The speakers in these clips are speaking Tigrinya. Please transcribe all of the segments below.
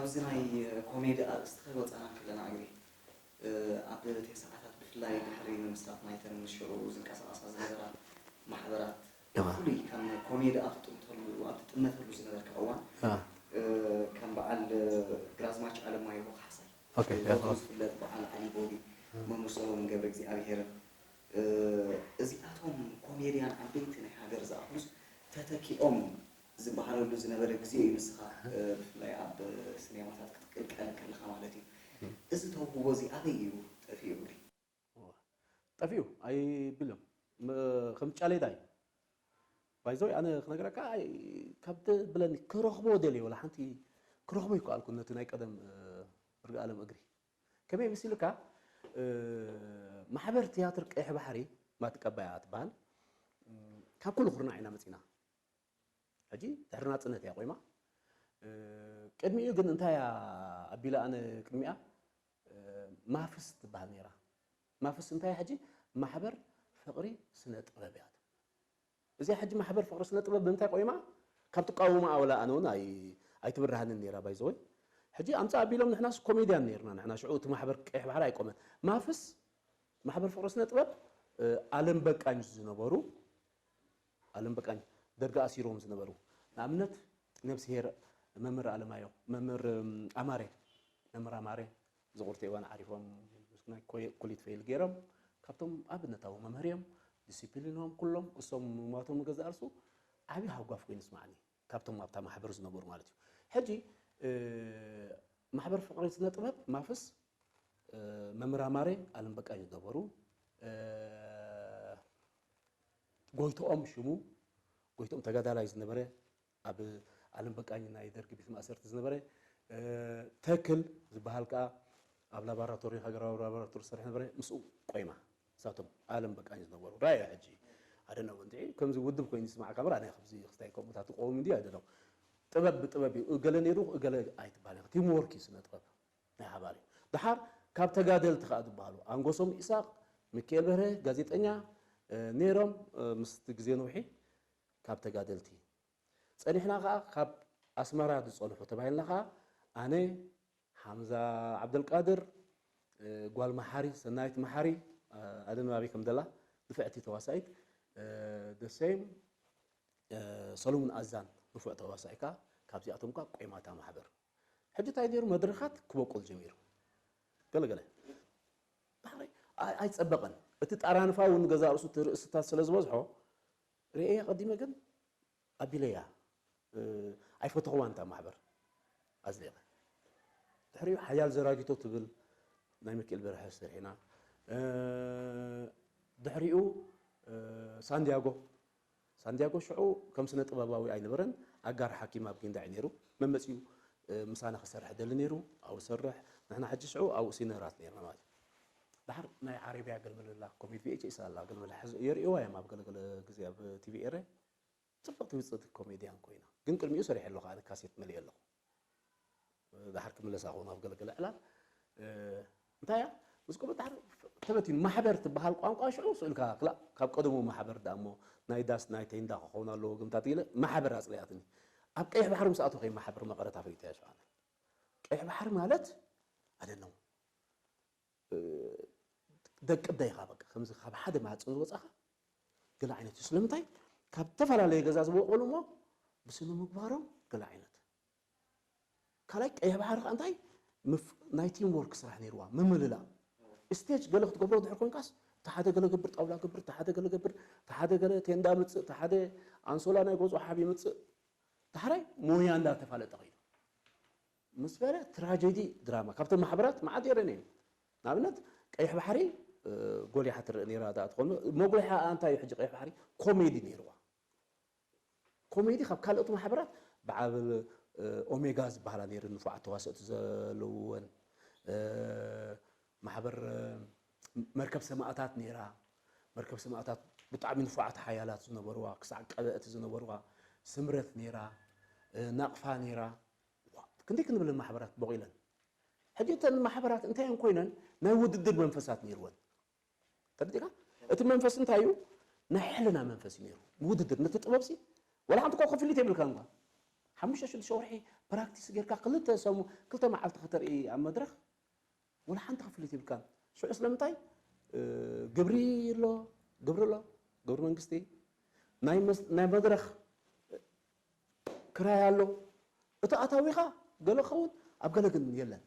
እዚ ናይ ኮሜዲ ኣርእስቲ ከይወፃና ከለና፣ እግሪ ኣብ ተስዓታት ብፍላይ ድሕሪ ምምስራት ናይተን ሽዑ ዝንቀሳቐሳ ዝነበራ ማሕበራት፣ ፍሉይ ከም ኮሜዲ ኣብ ትጥምተሉ ኣብ ትጥመተሉ ዝነበርካ እዋን፣ ከም በዓል ግራዝማች ኣለማየሁ ካሕሳይ ዝፍለጥ፣ በዓል ዓሊ ቦቢ፣ መምህር ሰሎሞን ገብረ እግዚኣብሄርን፣ እዚኣቶም ኮሜድያን ዓበይቲ ናይ ሃገር ዝኣኽሉስ ተተኪኦም ዝበሃለሉ ዝነበረ ግዜ እዩ። ንስኻ ብፍላይ ኣብ ስኔማታት ክትቅልቀል ከለኻ ማለት እዩ። እዚ ተውህቦ እዚ ኣበይ እዩ ጠፊኡ? እግሪ ጠፊኡ ኣይብሎም። ከም ጫሌዳ እዩ። ባይዘወይ ኣነ ክነግረካ፣ ካብ ብለኒ ክረኽቦ ደልየ፣ ወላ ሓንቲ ክረኽቦ ይከኣልኩ ነቲ ናይ ቀደም እርግኣለም እግሪ። ከመይ መሲልካ? ማሕበር ትያትር ቀይሕ ባሕሪ ማትቀባያ ትበሃል፣ ካብ ኩሉ ኩርናዕ ኢና መፂና። ሕጂ ድሕሪ ናፅነት እያ ቆይማ። ቅድሚኡ ግን እንታይ እያ ኣቢላ? ኣነ ቅድሚኣ ማፍስ ትበሃል ነይራ። ማፍስ እንታይ ሕጂ? ማሕበር ፍቕሪ ስነ ጥበብ እያ። እዚኣ ሕጂ ማሕበር ፍቕሪ ስነ ጥበብ ብምንታይ ቆይማ? ካብ ትቃወማ ኣወላ ኣነ እውን ኣይትብርሃንን ነይራ። ባይዘወይ ሕጂ ኣምፃ ኣቢሎም፣ ንሕናስ ኮሜድያን ነይርና። ንሕና ሽዑ እቲ ማሕበር ቀይሕ ባሕሪ ኣይቆመን። ማፍስ ማሕበር ፍቕሪ ስነ ጥበብ ኣለም በቃኝ ዝነበሩ ኣለም በቃኝ ደርጊ ኣሲሮም ዝነበሩ፣ ንኣብነት ነብስሄር መምህር ኣለማዮ፣ መምህር ኣማሬ፣ መምህር ኣማሬ ዝቁርቲ እዋን ዓሪፎም ናይ ኮሊት ፌል ገይሮም፣ ካብቶም ኣብነታዊ መምህር እዮም። ዲሲፕሊኖም ኩሎም እሶም ሞቶም ገዛ እርሱ ዓብዪ ሃጓፍ ኮይኑ ይስማዓኒ፣ ካብቶም ኣብታ ማሕበር ዝነበሩ ማለት እዩ። ሕጂ ማሕበር ፍቕሪ ስነ ጥበብ ማፍስ መምህር ኣማሬ ኣለም በቃኝ ዝነበሩ፣ ጎይቶኦም ሽሙ፣ ጎይቶኦም ተጋዳላይ ዝነበረ፣ ኣብ ኣለም በቃኝ ናይ ደርጊ ቤት ማእሰርቲ ዝነበረ፣ ተክል ዝበሃል ከዓ ኣብ ላቦራቶሪ፣ ሃገራዊ ላቦራቶሪ ዝሰርሕ ነበረ። ምስኡ ቆይማ እሳቶም ኣለም በቃኝ ዝነበሩ ራእያ። ሕጂ ኣደነው እንት ከምዚ ውድብ ኮይኑ ዝስማዕ ካምራ ናይ ከምዚ ክስታይ ከምኡታት ትቆም እንዲ ኣደነው ጥበብ ብጥበብ እዩ። እገለ ነይሩ እገለ ኣይትበሃል ኢኻ። ቲም ወርክ እዩ ስነ ጥበብ። ናይ ሓባር እዩ። ደሓር ካብ ተጋደልቲ ከዓ ዝበሃሉ ኣንጎሶም ኢሳቅ፣ ሚካኤል በርሀ ጋዜጠኛ ነይሮም። ምስቲ ግዜ ነውሒ ካብ ተጋደልቲ ጸኒሕና ከዓ ካብ ኣስመራ ዝጸንሑ ተባሂልና ከዓ ኣነ፣ ሓምዛ ዓብደልቃድር፣ ጓል መሓሪ ሰናይት መሓሪ፣ ኣደን ኣበይ ከም ደላ ንፍዕቲ ተዋሳኢት፣ ደሴም ሰሎሙን ኣዛን ንፉዕ ተዋሳኢ ከዓ ካብዚኣቶም ከዓ ቆይማታ ማሕበር። ሕጂ እንታይ ነይሩ? መድረኻት ክበቁል ጀሚሩ። ገለገለ ባሕሪ ኣይፀበቐን። እቲ ጣራንፋ እውን ገዛ ርእሱ እቲ ርእስታት ስለ ዝበዝሖ ርእየ ቀዲመ ግን ኣቢለያ ኣይፈተኽዋን እታ ማሕበር ኣዝሊቐ። ድሕሪኡ ሓያል ዘራጊቶ ትብል ናይ ሚኪኤል በርሀ ሰሪሕና። ድሕሪኡ ሳንዲያጎ ሳንዲያጎ ሽዑ ከም ስነ ጥበባዊ ኣይነበረን፣ ኣጋር ሓኪም ኣብ ጊንዳዕ እዩ ነይሩ። መመፂኡ ምሳና ክሰርሕ ደሊ ነይሩ፣ ኣብኡ ሰርሕ። ንሕና ሕጂ ሽዑ ኣብኡ ሲነራት ነይርና ማለት እዩ። ድሓር ናይ ዓረብያ ገልመለላ ኮሜዲ ቪኤችኤስ ኣላ፣ ገልመለ ሕዚ የርእዋ እዮም ኣብ ገለገለ ግዜ ኣብ ቲቪ ኤረ። ፅብቕቲ ውፅእቲ ኮሜድያን ኮይና፣ ግን ቅድሚኡ ሰሪሐ ኣለኹ፣ ኣነ ካሴት መሊአ ኣለኹ። ድሓር ክምለሳ ክኾኑ ኣብ ገለገለ ዕላል እንታይ እያ ምስ ቆመ ድሓር ተበቲኑ ማሕበር ትበሃል ቋንቋ ሽዑ ስእልካ ክላእ ካብ ቀደሙ ማሕበር ዳ እሞ ናይ ዳስ ናይ ቴንዳ ክኸውን ኣለዎ ግምታት ኢለ ማሕበር ኣፅሊኣትኒ። ኣብ ቀይሕ ባሕሪ ምስ ኣተኹ ማሕበር መቐረት ኣፍሊጠ እያ ሽዑ። ቀይሕ ባሕሪ ማለት ኣደነው ደቂ ኣደይኻ በቃ ከምዚ ካብ ሓደ ማህፀን ዝወፃኻ ገለ ዓይነት እዩ። ስለምንታይ ካብ ዝተፈላለየ ገዛ ዝበቆሉ እሞ ብስነ ምግባሮም ገለ ዓይነት ካልኣይ ቀይሕ ባሕሪ ከዓ እንታይ ናይ ቲም ወርክ ስራሕ ነይርዋ ምምልላእ ስቴጅ ገለ ክትገብሮ ድሕር ኮንካስ ተሓደ ገለ ገብር ጣውላ ገብር ተሓደ ገለ ገብር ተሓደ ገለ ቴንዳ ምፅእ ተሓደ ኣንሶላ ናይ ጎፅኦ ሓብ ይምፅእ ዳሕራይ ሞያ እንዳተፋለጠ ከይዱ ምስ በለ ትራጀዲ ድራማ ካብተን ማሕበራት መዓት የረን እዩ ንኣብነት ቀይሕ ባሕሪ ጎሊሓ ትረአ ነይራ ዳ ትኾን መጉሊሓ እንታይ እዩ ሕጂ ቀይሕ ባሕሪ ኮሜዲ ነይርዋ ኮሜዲ ካብ ካልኦት ማሕበራት ብዓብል ኦሜጋ ዝበሃላ ነይሩ ንፉዓት ተዋሰእቲ ዘለውወን ማሕበር መርከብ ሰማእታት ነይራ መርከብ ሰማእታት ብጣዕሚ ንፉዓት ሓያላት ዝነበርዋ ክሳዕ ቀበእቲ ዝነበርዋ ስምረት ነይራ ናቕፋ ነይራ ክንደይ ክንብለን ማሕበራት ቦቒለን ሕጂ እተን ማሕበራት እንታይ እየን ኮይነን ናይ ውድድር መንፈሳት ነይርወን ተረዲእካ እቲ መንፈስ እንታይ እዩ ናይ ሕልና መንፈስ እዩ ነይሩ ውድድር ነቲ ጥበብ ሲ ወላ ሓንቲ ኮ ክፍሊት የብልካ እንኳ ሓሙሽተ ሽዱሽተ ወርሒ ፕራክቲስ ጌርካ ክልተ ሰሙ ክልተ መዓልቲ ከተርኢ ኣብ መድረኽ ወላ ሓንቲ ክፍሊት ይብልካን። ሽዑ ስለምንታይ ግብሪ ኣሎ፣ ግብሪ ኣሎ፣ ግብሪ መንግስቲ ናይ መድረኽ ክራይ ኣሎ። እቲ ኣታዊኻ ገለ ክኸውን ኣብ ገለ ግን የለን።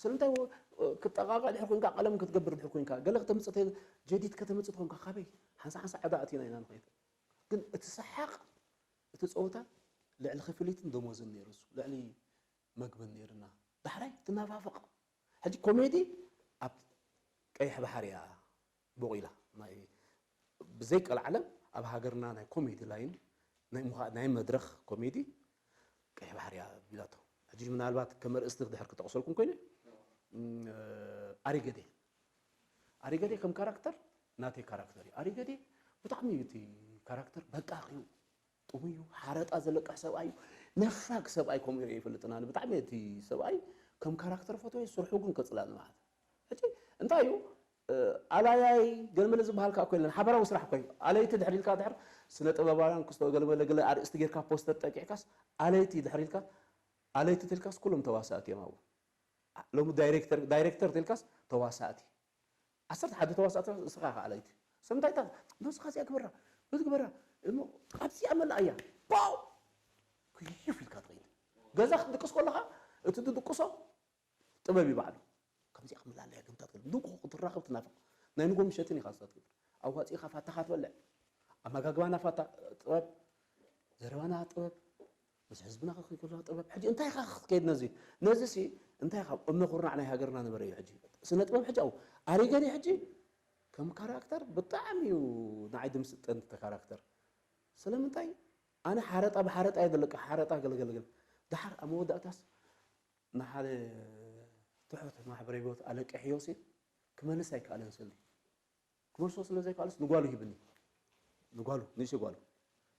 ስለምንታይ ክትጠቃቀ ድሕር ኮንካ ቀለም ክትገብር ድሕር ኮንካ ገለ ከተምፅእ ጀዲድ ከተምፅእ ኮንካ ካበይ ሓንሳ ሓንሳ ዕዳ ኣቲና ኢና ንኸይድ። ግን እቲ ሰሓቅ እቲ ፀወታ ልዕሊ ክፍሊትን ደሞዝን ነይሩ፣ ልዕሊ መግብን ነይርና። ዳሕራይ ትናፋፈቕ። ሕጂ ኮሜዲ ኣብ ቀይሕ ባሕሪ እያ ቦቒላ። ናይ ብዘይ ቀልዓለም ኣብ ሃገርና ናይ ኮሜዲ ላይን ናይ ምዃ- ናይ መድረኽ ኮሜዲ ቀይሕ ባሕሪ እያ ቢላቶ። ሕጂ ምናልባት ከም ኣርእስቲ ድሕር ክጠቕሰልኩም ኮይነ እም፣ ኣሪገዴ ኣሪገዴ ከም ካራክተር ናተይ ካራክተር እዩ። ኣሪገዴ ብጣዕሚ እዩ እቲ ካራክተር በቃ እዩ። ጥሙዩ ሓረጣ ዘለቅሕ ሰብኣይ እዩ። ነፋግ ሰብኣይ ከምኡ ሪኦ ይፈልጥና ብጣዕሚ እቲ ሰብኣይ ከም ካራክተር ፈትወ ስርሑ ግን ከፅላል ማለት ሕጂ እንታይ እዩ ኣላያይ ገለመለ ዝበሃል ከዓ ኮይለን ሓበራዊ ስራሕ ኮይ ኣለይቲ ድሕር ኢልካ ድሕር ስነ ጥበባውያን ክስቶ ገለመለ ገለ ኣርእስቲ ጌርካ ፖስተር ጠቂዕካስ ኣለይቲ ድሕር ኢልካ ኣለይቲ ትልካስ ኩሎም ተዋሳእቲ እዮም ኣብኡ ሎሚ ዳይሬክተር ዳይሬክተር ትልካስ ተዋሳእቲ ዓሰርተ ሓደ ተዋሳእቲ እስኻ ከዓ ኣለይቲ ሰምንታይ ታ ነስኻ እዚኣ ግበራ በዚ ግበራ እሞ ኣብዚኣ መላእ እያ ፓው ክይፍ ኢልካ ትኸይድ ገዛ ክትድቅስ ከለኻ እቲ ትድቅሶ ጥበብ ይባዕሉ ከምዚኣ ክምላለያ ግምታት ክትብል ንግሆ ክትራኸብ ትናፍቕ ናይ ንግሆ ምሸትን ኢኻ ዝዛ ትገብር ኣዋፂእኻ ፋታኻ ትበልዕ ኣመጋግባና ፋታ ጥበብ ዘረባና ጥበብ ምስ ህዝብና ከኽይከሎ ጥበብ ሕጂ እንታይ ኢኻ ክትከይድ ነዚ ነዚ ሲ እንታይ ኢኻ እምነ ኩርናዕ ናይ ሃገርና ነበረ እዩ ሕጂ ስነ ጥበብ ሕጂ ኣው ኣሪገኒ ሕጂ ከም ካራክተር ብጣዕሚ እዩ ንዓይ ድምስጠን ተካራክተር ስለምንታይ ኣነ ሓረጣ ብሓረጣ እየ ዘለቀ ሓረጣ ገልገልገል ድሓር ኣብ መወዳእታስ ንሓደ ትሑት ማሕበራዊ ህይወት ኣለቅሕዮ ሲ ክመልስ ኣይከኣለን ስኒ ክመልሶ ስለ ዘይከኣልስ ንጓሉ ሂብኒ ንጓሉ ንእሽተይ ጓሉ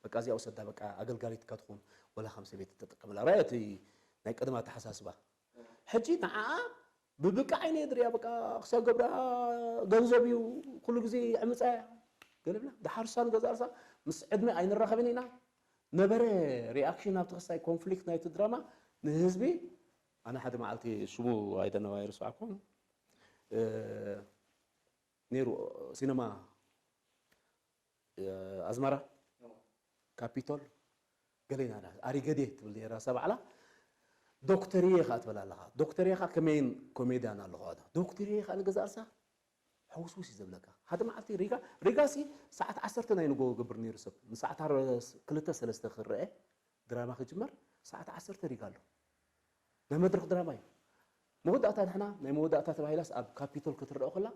በቃ እዚኣ ውሰዳ በቃ ኣገልጋሊትካ ትኹን ወላ ከም ሰበይቲ ተጠቀመላ ራእያ እቲ ናይ ቀደም ኣተሓሳስባ ሕጂ ንዓኣ ብብቃዓይ ነየ ድሪያ በቃ ክሳብ ገብራ ገንዘብ እዩ ኩሉ ግዜ ዕምፃ እያ ገለ ብላ ድሓር ሳን ገዛ ርሳ ምስ ዕድመ ኣይንራኸብን ኢና ነበረ ሪኣክሽን ኣብቲ ክሳይ ኮንፍሊክት ናይቲ ድራማ ንህዝቢ ኣነ ሓደ መዓልቲ ሽሙ ኣይደነዋ ይርስዓኩም ነይሩ ሲነማ ኣዝመራ ካፒቶል ገሌና ኣሪገዴ ትብል ነራ እሳ ባዕላ ዶክተርየ ከዓ ትበል ኣለኻ ዶክተርየ ከዓ ከመይን ኮሜድያን ኣለኹ ዶክተርየ ከዓ ንገዛ እርሳ ሕውስውስ እዩ ዘብለካ ሓደ መዓልቲ ሪጋ ሪጋ ሲ ሰዓት ዓሰርተ ናይ ንጎ ገብር ነይሩ ሰብ ንሰዓት ክልተ ሰለስተ ክረአ ድራማ ክጅመር ሰዓት ዓሰርተ ሪጋ ኣሎ ናይ መድረኽ ድራማ እዩ መወዳእታ ንሕና ናይ መወዳእታ ተባሂላስ ኣብ ካፒቶል ክትረአ ከላ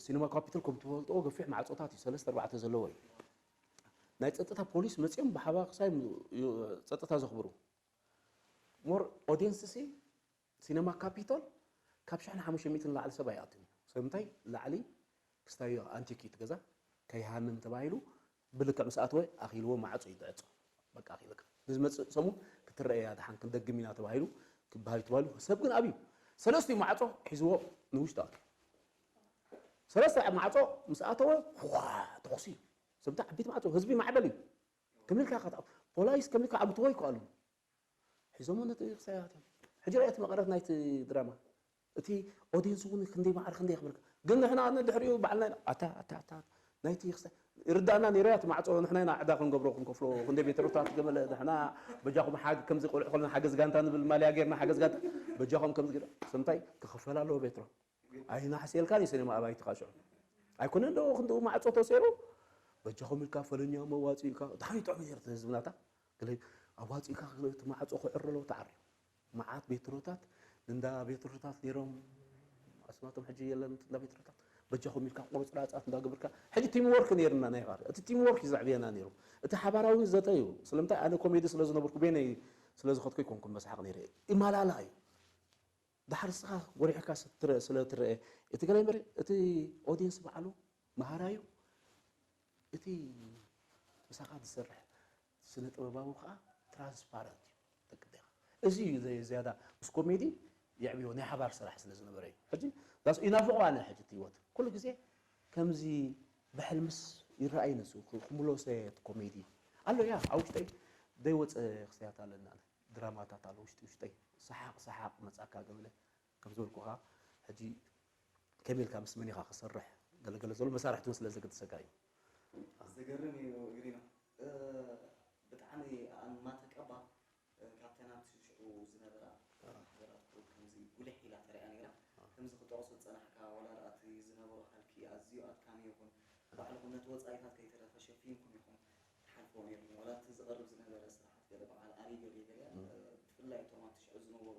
ሲኒማ ካፒቶል ከም ትፈልጥዎ ገፊሕ ማዕፆታት እዩ ሰለስተ ኣርባዕተ ዘለዎ እዩ ናይ ፀጥታ ፖሊስ መፂኦም ብሓባ ክሳይ ፀጥታ ዘኽብሩ ሞር ኦዲየንስ ሲ ሲነማ ካፒቶል ካብ ሽሕን ሓሙሽተ ሚእትን ንላዕሊ ሰብ ኣይኣትውን። ስለምንታይ ላዕሊ ክስታዮ ኣንቲኪ እቲ ገዛ ከይሃምም ተባሂሉ ብልክዕ ምስ ኣተወ ኣኺልዎ ማዕጾ እዩ ዝዕጾ። በቃ ኣኺልካ። ንዝመጽእ ሰሙን ክትረአ እያ ደሓን ክንደግም ኢና ተባሂሉ ክበሃል እዩ ተባሂሉ ሰብ ግን ኣብዩ። ሰለስቲኡ ማዕጾ ሒዝዎ ንውሽጢ ኣትዩ። ሰለስተ ማዕጾ ምስ ኣተወ ዋ ተኹሲ እዩ። ሰምታ ዓበይቲ ማዕጾ ህዝቢ ማዕበል እዩ። ከመይ ኢልካ ኢኻ ፖላይስ ከመይ ኢልካ ኣግትዎ ይከኣሉ። ሒዞሞ ነቲ ክሳይ ኣትዮም ሕጂ ርኣያ እቲ መቐረት ናይቲ ድራማ እቲ ኦዲየንስ እውን ክንደይ ማዕረ ክንደይ ክብልካ ግን ንሕና ነድሕሪኡ ባዕልና ኢና ኣታ ኣታ ኣታ ናይቲ ክሳይ ይርዳእና ነይሩ እቲ ማዕፆ ንሕና ኢና ዕዳ ክንገብሮ ክንከፍሎ ክንደይ ቤት ሮታት ገመለ ንሕና በጃኹም ሓግ ከምዚ ቆልዑ ከለና ሓገዝ ጋንታ ንብል ማልያ ጌርና ሓገዝ ጋንታ በጃኹም ከምዚ ጌርና ሰምታይ ክኽፈል ኣለዎ ቤትሮ ኣይናሕስየልካን እዩ ሲኔማ ኣባይቲ ካሽዑ ኣይኮነን ዶ ክንድኡ ማዕፆ ተሰይሩ በጃኹም ኢልካ ፈለኛ መዋፂኡ ኢልካ ብጣዕሚ ጥዑም ነይሩ ህዝብናታ ገለ ኣዋፂእካ እቲ ማዕፆ ክዕር ኣለዎ ተዓርዩ መዓት ቤትሮታት እንዳ ቤትሮታት ነይሮም ኣስማቶም ሕጂ የለን እንዳ ቤትሮታት በጃኹም ኢልካ ቁርፅራፃት እንዳገበርካ ሕጂ ቲም ወርክ ነይርና ናይ ኻር እቲ ቲም ወርክ እዩ ዘዕብየና ነይሩ እቲ ሓባራዊ ዘተ እዩ ስለምንታይ ኣነ ኮሜዲ ስለ ዝነበርኩ ቤነይ ስለ ዝኸትኩ ይኮንኩ መስሓቕ ነይረ ይማላላ እዩ ዳሕር ስኻ ጎሪሕካ ስለ ትረአ እቲ ገለ እምበር እቲ ኦዲየንስ በዓሉ መሃራዩ እቲ ምሳኻ ዝሰርሕ ስነ ጥበባዊ ከዓ ትራንስፓረንት እዩ ደቂ ዴኻ እዚ እዩ ዝያዳ ምስ ኮሜዲ የዕብዮ ናይ ሓባር ስራሕ ስለ ዝነበረ እዩ ሕጂ ዳስ ይናፍቆ ኣነ ሕጂ እቲ ህይወት ኩሉ ግዜ ከምዚ ብሕልምስ ይረኣይ ነሱ ክምለሰ ኮሜዲ ኣሎ ያ ኣብ ውሽጠይ ዘይወፀ ክስተያት ኣለና። ድራማታት ኣሎ ውሽጢ ውሽጠይ፣ ሰሓቕ ሰሓቕ መፃካ ገለ። ከም ዝበልኩኻ፣ ሕጂ ከመይ ኢልካ ምስ መን ኢኻ ክሰርሕ፣ ገለገለ ዘሎ መሳርሕቲ ስለ ዘገድሰካ እዩ። ዘገርም እዩ ግሪኖ። ብጣዕሚ ኣማተቀባ ካብተን ኣብቲ ሽዑ ዝነበራ ማሕበራት ቁሩብ ከምዚ ጉልሕ ኢላ ተሪኣ ነይራ። ከምዚ ክጠቕሶ ዝጸናሕካ ዋላ ደኣ እቲ ዝነበሮ ሃልኪ ኣዝዩ ኣድካሚ ይኹን፣ ባዕልኹም ነቲ ወጻኢታት ከይተረፈ ሸፊንኩም ኢኹም ትሓልፍዎ ነይርኩም። ዋላ እቲ ዝቐርብ ዝነበረ ስራሓት ገለ በዓል ኣሪ ገለ ገለ ብፍላይ እቶም ኣብቲ ሽዑ ዝነበሩ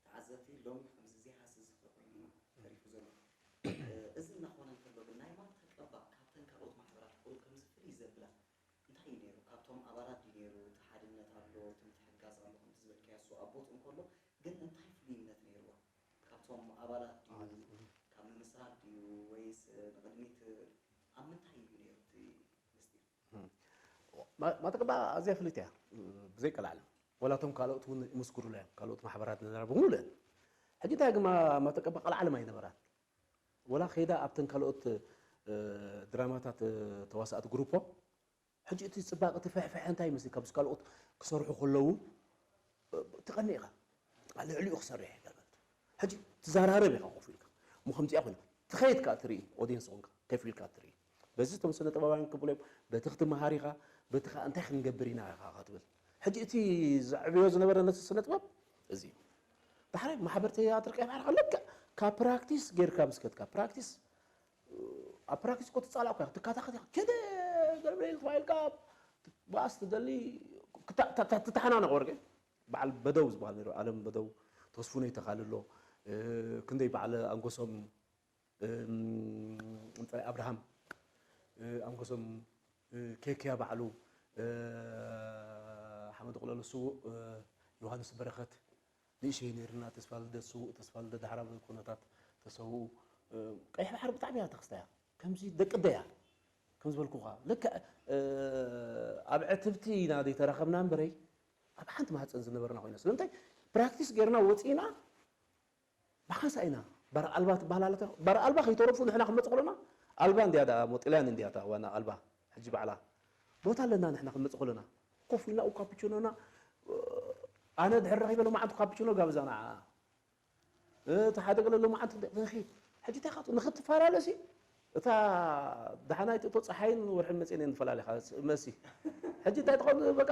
ተዓዘብቲ ሎሚ ከምዚ ዘይሃስስ ዝኽሪ ኮይኑ ተሪፉ ዘሎ። እዚ እናኾነ እንከሎ ግን ናይ ማንታ ቀባ ካብተን ካልኦት ማሕበራት ቁሩብ ከምዚ ፍልይ ዘብላ እንታይ እዩ ነይሩ? ካብቶም ኣባላት ድዩ ነይሩ? እቲ ሓድነት ኣሎ፣ እቲ ምትሕግጋዝ ኣሎ፣ ከምቲ ዝበልካዮ እሱ ኣቦት እንከሎ ግን እንታይ ፍሉይነት ነይርዋ? ካብቶም ኣባላት ድዩ? ካብ ምምስራት ድዩ? ወይስ ንቕድሚት ኣብ ምንታይ እዩ ነይሩ እቲ ምስጢር? ማተቀባ ኣዝያ ፍልይቲ እያ ብዘይ ቀላዓለም። ወላ እቶም ካልኦት እውን ይምስክሩላ እዮም፣ ካልኦት ማሕበራት ዝነበራ ብምሉእን። ሕጂ እንታይ ግን ማተቀባ ቀላዓለም ኣይነበራን። ወላ ከይዳ ኣብተን ካልኦት ድራማታት ተዋሳእቲ ግሩፖ ሕጂ እቲ ፅባቅ እቲ ፍሕፍሐ እንታይ ይመስል ካብዚ ካልኦት ክሰርሑ ከለዉ ትቐኒ ኢኻ። ልዕሊኡ ክሰርሕ ይገብር። ሕጂ ትዘራረብ ኢኻ ኮፍ ኢልካ። እሞ ከምዚኣ ኮይና ትኸይድ ከኣ ትርኢ፣ ኦዲየንስ ኾንካ ከፍ ኢልካ ትርኢ። በዚ እቶም ስነ ጥበባውያን ክብሉ እዮም፣ በቲ ክትመሃር ኢኻ፣ በቲ ከኣ እንታይ ክንገብር ኢና ኢኻ ክትብል። ሕጂ እቲ ዘዕብዮ ዝነበረ ነቲ ስነ ጥበብ እዚ እዩ። ዳሕራይ ማሕበር ትያትር ቀይ ባሕሪ ከለካ ካብ ፕራክቲስ ጌርካ ምስ ከድካ ፕራክቲስ ኣብ ፕራክቲስ እኮ ትጻላእ እኮ ኢኻ፣ ትካታኸት ኢኻ። ኬደ ገብርኤል ተባሂልካ ባእስ ትደሊ ትተሓናነቕ ወርቂ። በዓል በደው ዝበሃል ነይሩ፣ ኣለም በደው፣ ተስፉነይ ተኻልሎ፣ ክንደይ በዓል ኣንጎሶም፣ ምንጸላይ ኣብርሃም፣ ኣንጎሶም፣ ኬክያ ባዕሉ፣ ሓመድ ቁለሉ ስዉእ፣ ዮሃንስ በረኸት፣ ንእሽተይ ነይርና ተስፋ ልደት ስዉእ ተስፋ ልደት ዳሕራ ብኩነታት ተሰውኡ። ቀይሕ ባሕሪ ብጣዕሚ እያ ተኽስታያ ከምዚ ደቂ ደያ ከም ዝበልኩኻ ልክዕ ኣብ ዕትብቲ ኢና ዘይተራኸብና እምበረይ ኣብ ሓንቲ ማህፀን ዝነበርና ኮይና ስለምንታይ ፕራክቲስ ጌርና ወፂና ብሓንሳ ኢና ባር ኣልባ ትበሃል ኣለታ ባር ኣልባ ከይተረፉ ንሕና ክመፅ ከለና ኣልባ እንዲያ ዳ ሞጥልያን እንዲያ ታ ዋና ኣልባ ሕጂ ባዕላ ቦታ ኣለና ንሕና ክመፅ ከለና ኮፍ ኢልና ኡ ካፕችኖና ኣነ ድሕር ረኺበ ሎማዓንቲ ካፕችኖ ጋብዛና እቲ ሓደ ገለ ሎማዓንቲ ክንደይ ክንኺድ ሕጂ እንታይ ካቱ ንክትፈላለሲ እታ ደሓናይቲ እቶ ፀሓይን ወርሕን መፅየን እየን ዝፈላለኻ መሲ ሕጂ እንታይ ትኸውን በቃ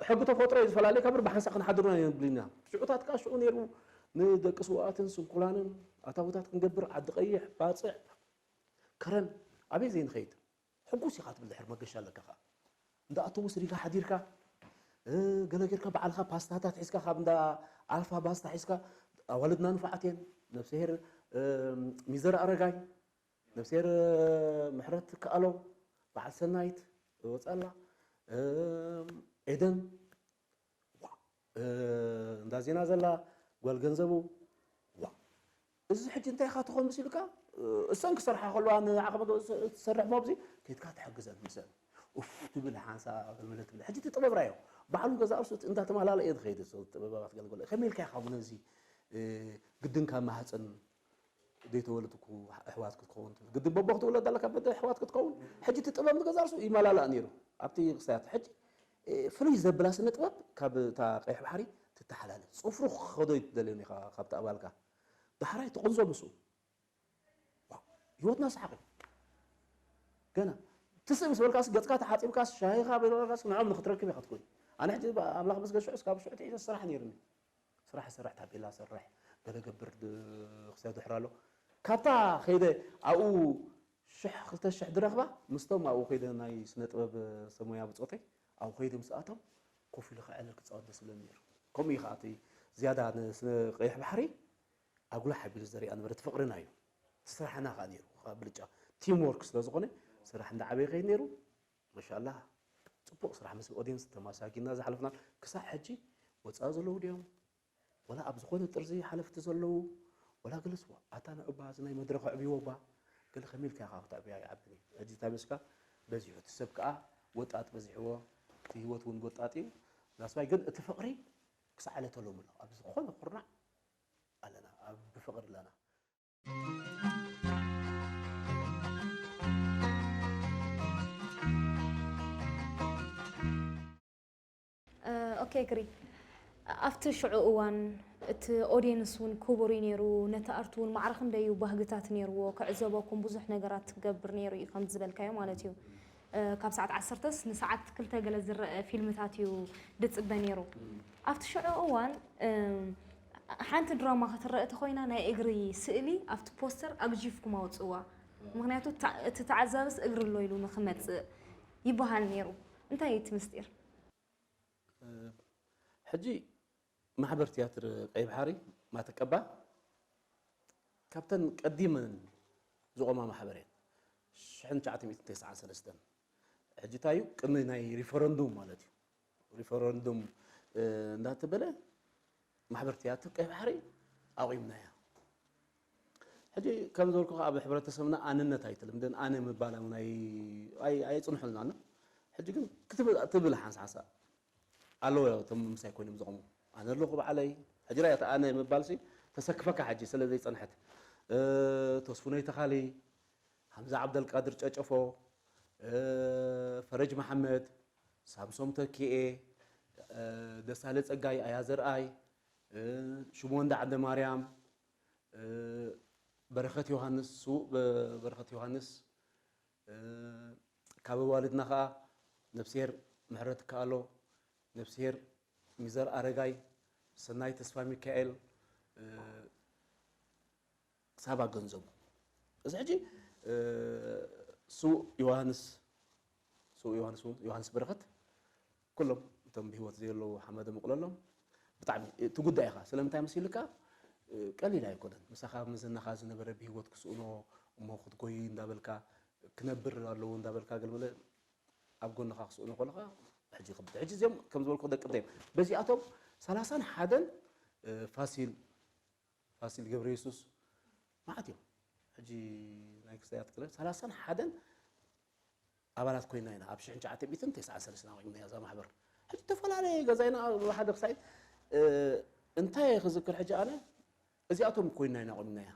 ሕጊ ተፈጥሮ እዩ ዝፈላለካ ብር ብሓንሳ ክንሓድርና የብልና ሽዑታት ከዓ ሽዑ ነይሩ ንደቂ ስውኣትን ስንኩላንን ኣታውታት ክንገብር ዓዲ ቀይሕ ባፅዕ ከረን ኣበይ ዘይንኸይድ ሕጉስ ኢኻ ትብል ድሕር መገሻ ኣለካ ኸዓ እንዳ ኣተውስ ሪጋ ሓዲርካ ገለ ጌርካ በዓልካ ፓስታታት ሒዝካ ካብ እንዳ ኣልፋ ባስታ ሒዝካ ኣዋልድና ንፉዓት እየን ነብስሄር ሚዘር ኣረጋይ ነብስሄር ምሕረት ከኣሎም በዓል ሰናይት ወፃላ ኤደን እንዳ ዜና ዘላ ጓል ገንዘቡ ዋ እዚ ሕጂ እንታይ ኢኻ ትኾን ምስ ኢልካ እሰን ክሰርሓ ከለዋ ንዓኸ ትሰርሕ ሞ ኣብዚ ከይድካ ትሕግዘን ምሰን ኡፍ ትብል ሓንሳ ገለመለ ትብል ሕጂ እቲ ጥበብ ራዮ ባዕሉ ገዛ እርሱ እንዳተማላለ እየ ዝኸይድ ጥበባት ገለገለ ከመይ ኢልካ ኢኻ ነዚ ግድን ካብ ማህፀን ዘይተወለድኩ ኣሕዋት ክትከውን ትብል ግድን በቦ ክትውለድ ኣለካ በደ ኣሕዋት ክትከውን ሕጂ እቲ ጥበብ ንገዛ ርሱ ይመላላእ ነይሩ ኣብቲ ክስታያት ሕጂ ፍልይ ዘብላ ስነ ጥበብ ካብ እታ ቀይሕ ባሕሪ ትተሓላለፍ ፅፍሩ ክኸዶ ይትደልዮን ኢኻ ካብቲ ኣባልካ ዳሕራይ ትቕንዞ ምስኡ ህይወትና ሰሓቕ ገና ትስእ ምስ በልካስ ገፅካ ተሓፂብካስ ሻሂኻ በልካስ ንዖም ንክትረክብ ኢኻ ትኮን ኣነ ሕጂ ኣምላኽ መስገን ሽዑ ስካብ ሽዑ ትሒዘ ስራሕ ነይርኒ ስራሕ ሰርሕ ታቤላ ሰርሕ ገለ ገብር ክስያ ድሕር ኣሎ ካብታ ከይደ ኣብኡ ሽሕ ክልተ ሽሕ ድረኽባ ምስቶም ኣብኡ ከይደ ናይ ስነ ጥበብ ሰሞያ ብፆተይ ኣብኡ ከይደ ምስ ኣቶም ኮፍ ኢሉ ከዕልል ክፃወት ደስ ዝብለኒ ነይሩ ከምኡ እዩ ከዓ እቲ ዝያዳ ንስነ ቀይሕ ባሕሪ ኣጉላሕ ኣቢሉ ዘሪኣ ነበረ እቲ ፍቅርና እዩ እቲ ስራሕና ከዓ ነይሩ ብልጫ ቲም ወርክ ስለዝኮነ ስራሕ እንዳዓበየ ከይድ ነይሩ ማሻላ ፅቡቅ ስራሕ ምስ ኦዲየንስ ተማሳጊና ዝሓለፍና ክሳዕ ሕጂ ወፃኢ ዘለዉ ድዮም ወላ ኣብ ዝኾነ ጥርዚ ሓለፍቲ ዘለዉ ወላ ገለስዎ ኣታ ንዑባ እዚ ናይ መድረኽ ኣዕብይዎ እባ ገለ ከመይ ኢልካ ኢኻ ክተዕብያ ይዓብን እዩ ሕጂ እንታይ መስካ በዚሑ እቲ ሰብ ከዓ ወጣጥ በዚሕዎ እቲ ህይወት እውን ወጣጥ እዩ that's why ግን እቲ ፍቕሪ ክሳዕ ዕለተ ሎሚ ኣሎ ኣብ ዝኾነ ኩርናዕ ኣለና ኣብ ብፍቕሪ ኣለና ኦኬ ግሪ ኣብቲ ሽዑ እዋን እቲ ኦድየንስ እውን ክቡር እዩ ነይሩ። ነቲ ኣርት እውን ማዕረ ክንደዩ ባህግታት ነይርዎ። ክዕዘበኩም ብዙሕ ነገራት ትገብር ነይሩ እዩ ከም ዝበልካዮ ማለት እዩ። ካብ ሰዓት ዓሰርተስ ንሰዓት ክልተ ገለ ዝረአ ፊልምታት እዩ ድፅበ ነይሩ። ኣብቲ ሽዑ እዋን ሓንቲ ድራማ ክትረአ ተኮይና ናይ እግሪ ስእሊ ኣብቲ ፖስተር ኣግጂፍኩም ኣውፅዋ። ምክንያቱ እቲ ተዓዛብስ እግሪ ኣሎ ኢሉ ንክመፅእ ይበሃል ነይሩ። እንታይ እዩ እቲ ምስጢር? ሕጂ ማሕበር ትያትር ቀይ ባሕሪ ማተቀባ ካብተን ቀዲመን ዝቆማ ማሕበር እየን። ሽሕን ትሽዓተ ሚእትን ተስዓን ሰለስተን ሕጂ እንታይ እዩ ቅድሚ ናይ ሪፈረንዱም ማለት እዩ። ሪፈረንዱም እንዳተበለ ማሕበር ትያትር ቀይ ባሕሪ ኣቑምናያ። ሕጂ ከም ዝበልኩ ኣብ ሕብረተሰብና ኣነነት ኣይትልምድን። ኣነ ምባል እውን ኣይ- ኣይ- ኣየፅንሑልና ኣሎ። ሕጂ ግን ክትብል ትብል ሓንሳ ሓንሳ ኣለዉ እቶም ምሳይ ኮይኖም ዝቆሙ። ኣነ ኣለኹ ባዕለይ። ሕጂ ራይ ኣነ ምባል ሲ ተሰክፈካ ሕጂ ስለ ዘይፀንሐት ተስፉነይ ተኻሊ፣ ሃምዛ ዓብደልቃድር ጨጨፎ፣ ፈረጅ መሓመድ፣ ሳምሶም ተኪኤ፣ ደሳለ ፀጋይ፣ ኣያ ዘርኣይ፣ ሽሞንዳ ዓንደ ማርያም፣ በረኸት ዮሃንስ፣ ስዉእ በረኸት ዮሃንስ፣ ካብ ኣዋልድና ከዓ ነፍስሄር ምሕረት ከኣሎ፣ ነፍስሄር ሚዘር ኣረጋይ፣ ሰናይ ተስፋ ሚካኤል፣ ሳባ ገንዘቡ። እዚ ሕጂ ስዉእ ዮሃንስ ስዉእ ዮሃንስ እውን ዮሃንስ በረኸት ኩሎም እቶም ብህይወት ዘየለዉ ሓመደ ምቕለሎም ብጣዕሚ ትጉዳእ ኢኻ። ስለምንታይ መሲልካ ቀሊል ኣይኮነን። ምሳኻ መዘናኻ ዝነበረ ብህይወት ክስእኖ እሞ ክትጎይ እንዳበልካ ክነብር ኣለዎ እንዳበልካ ገልመለ ኣብ ጎንኻ ክስእኖ ከለኻ ሕጂ ይኸብድ። ሕጂ እዚኦም ከም ዝበልኩ ደቂ እንታይ በዚኣቶም ሰላሳን ሓደን ፋሲል ፋሲል ገብረየሱስ መዓት እዮም። ሕጂ ናይ ክስታያት ክለብ ሰላሳን ሓደን ኣባላት ኮይና ኢና ኣብ ሽሕን ትሽዓተ ሚእትን ተስዓን ሰለስተን ኣቑምና እዛ ማሕበር። ሕጂ ዝተፈላለየ ገዛ ኢና ኣብ ሓደ ክሳይት እንታይ ክዝክር ሕጂ ኣነ እዚኣቶም ኮይና ኢና ኣቑምናያ።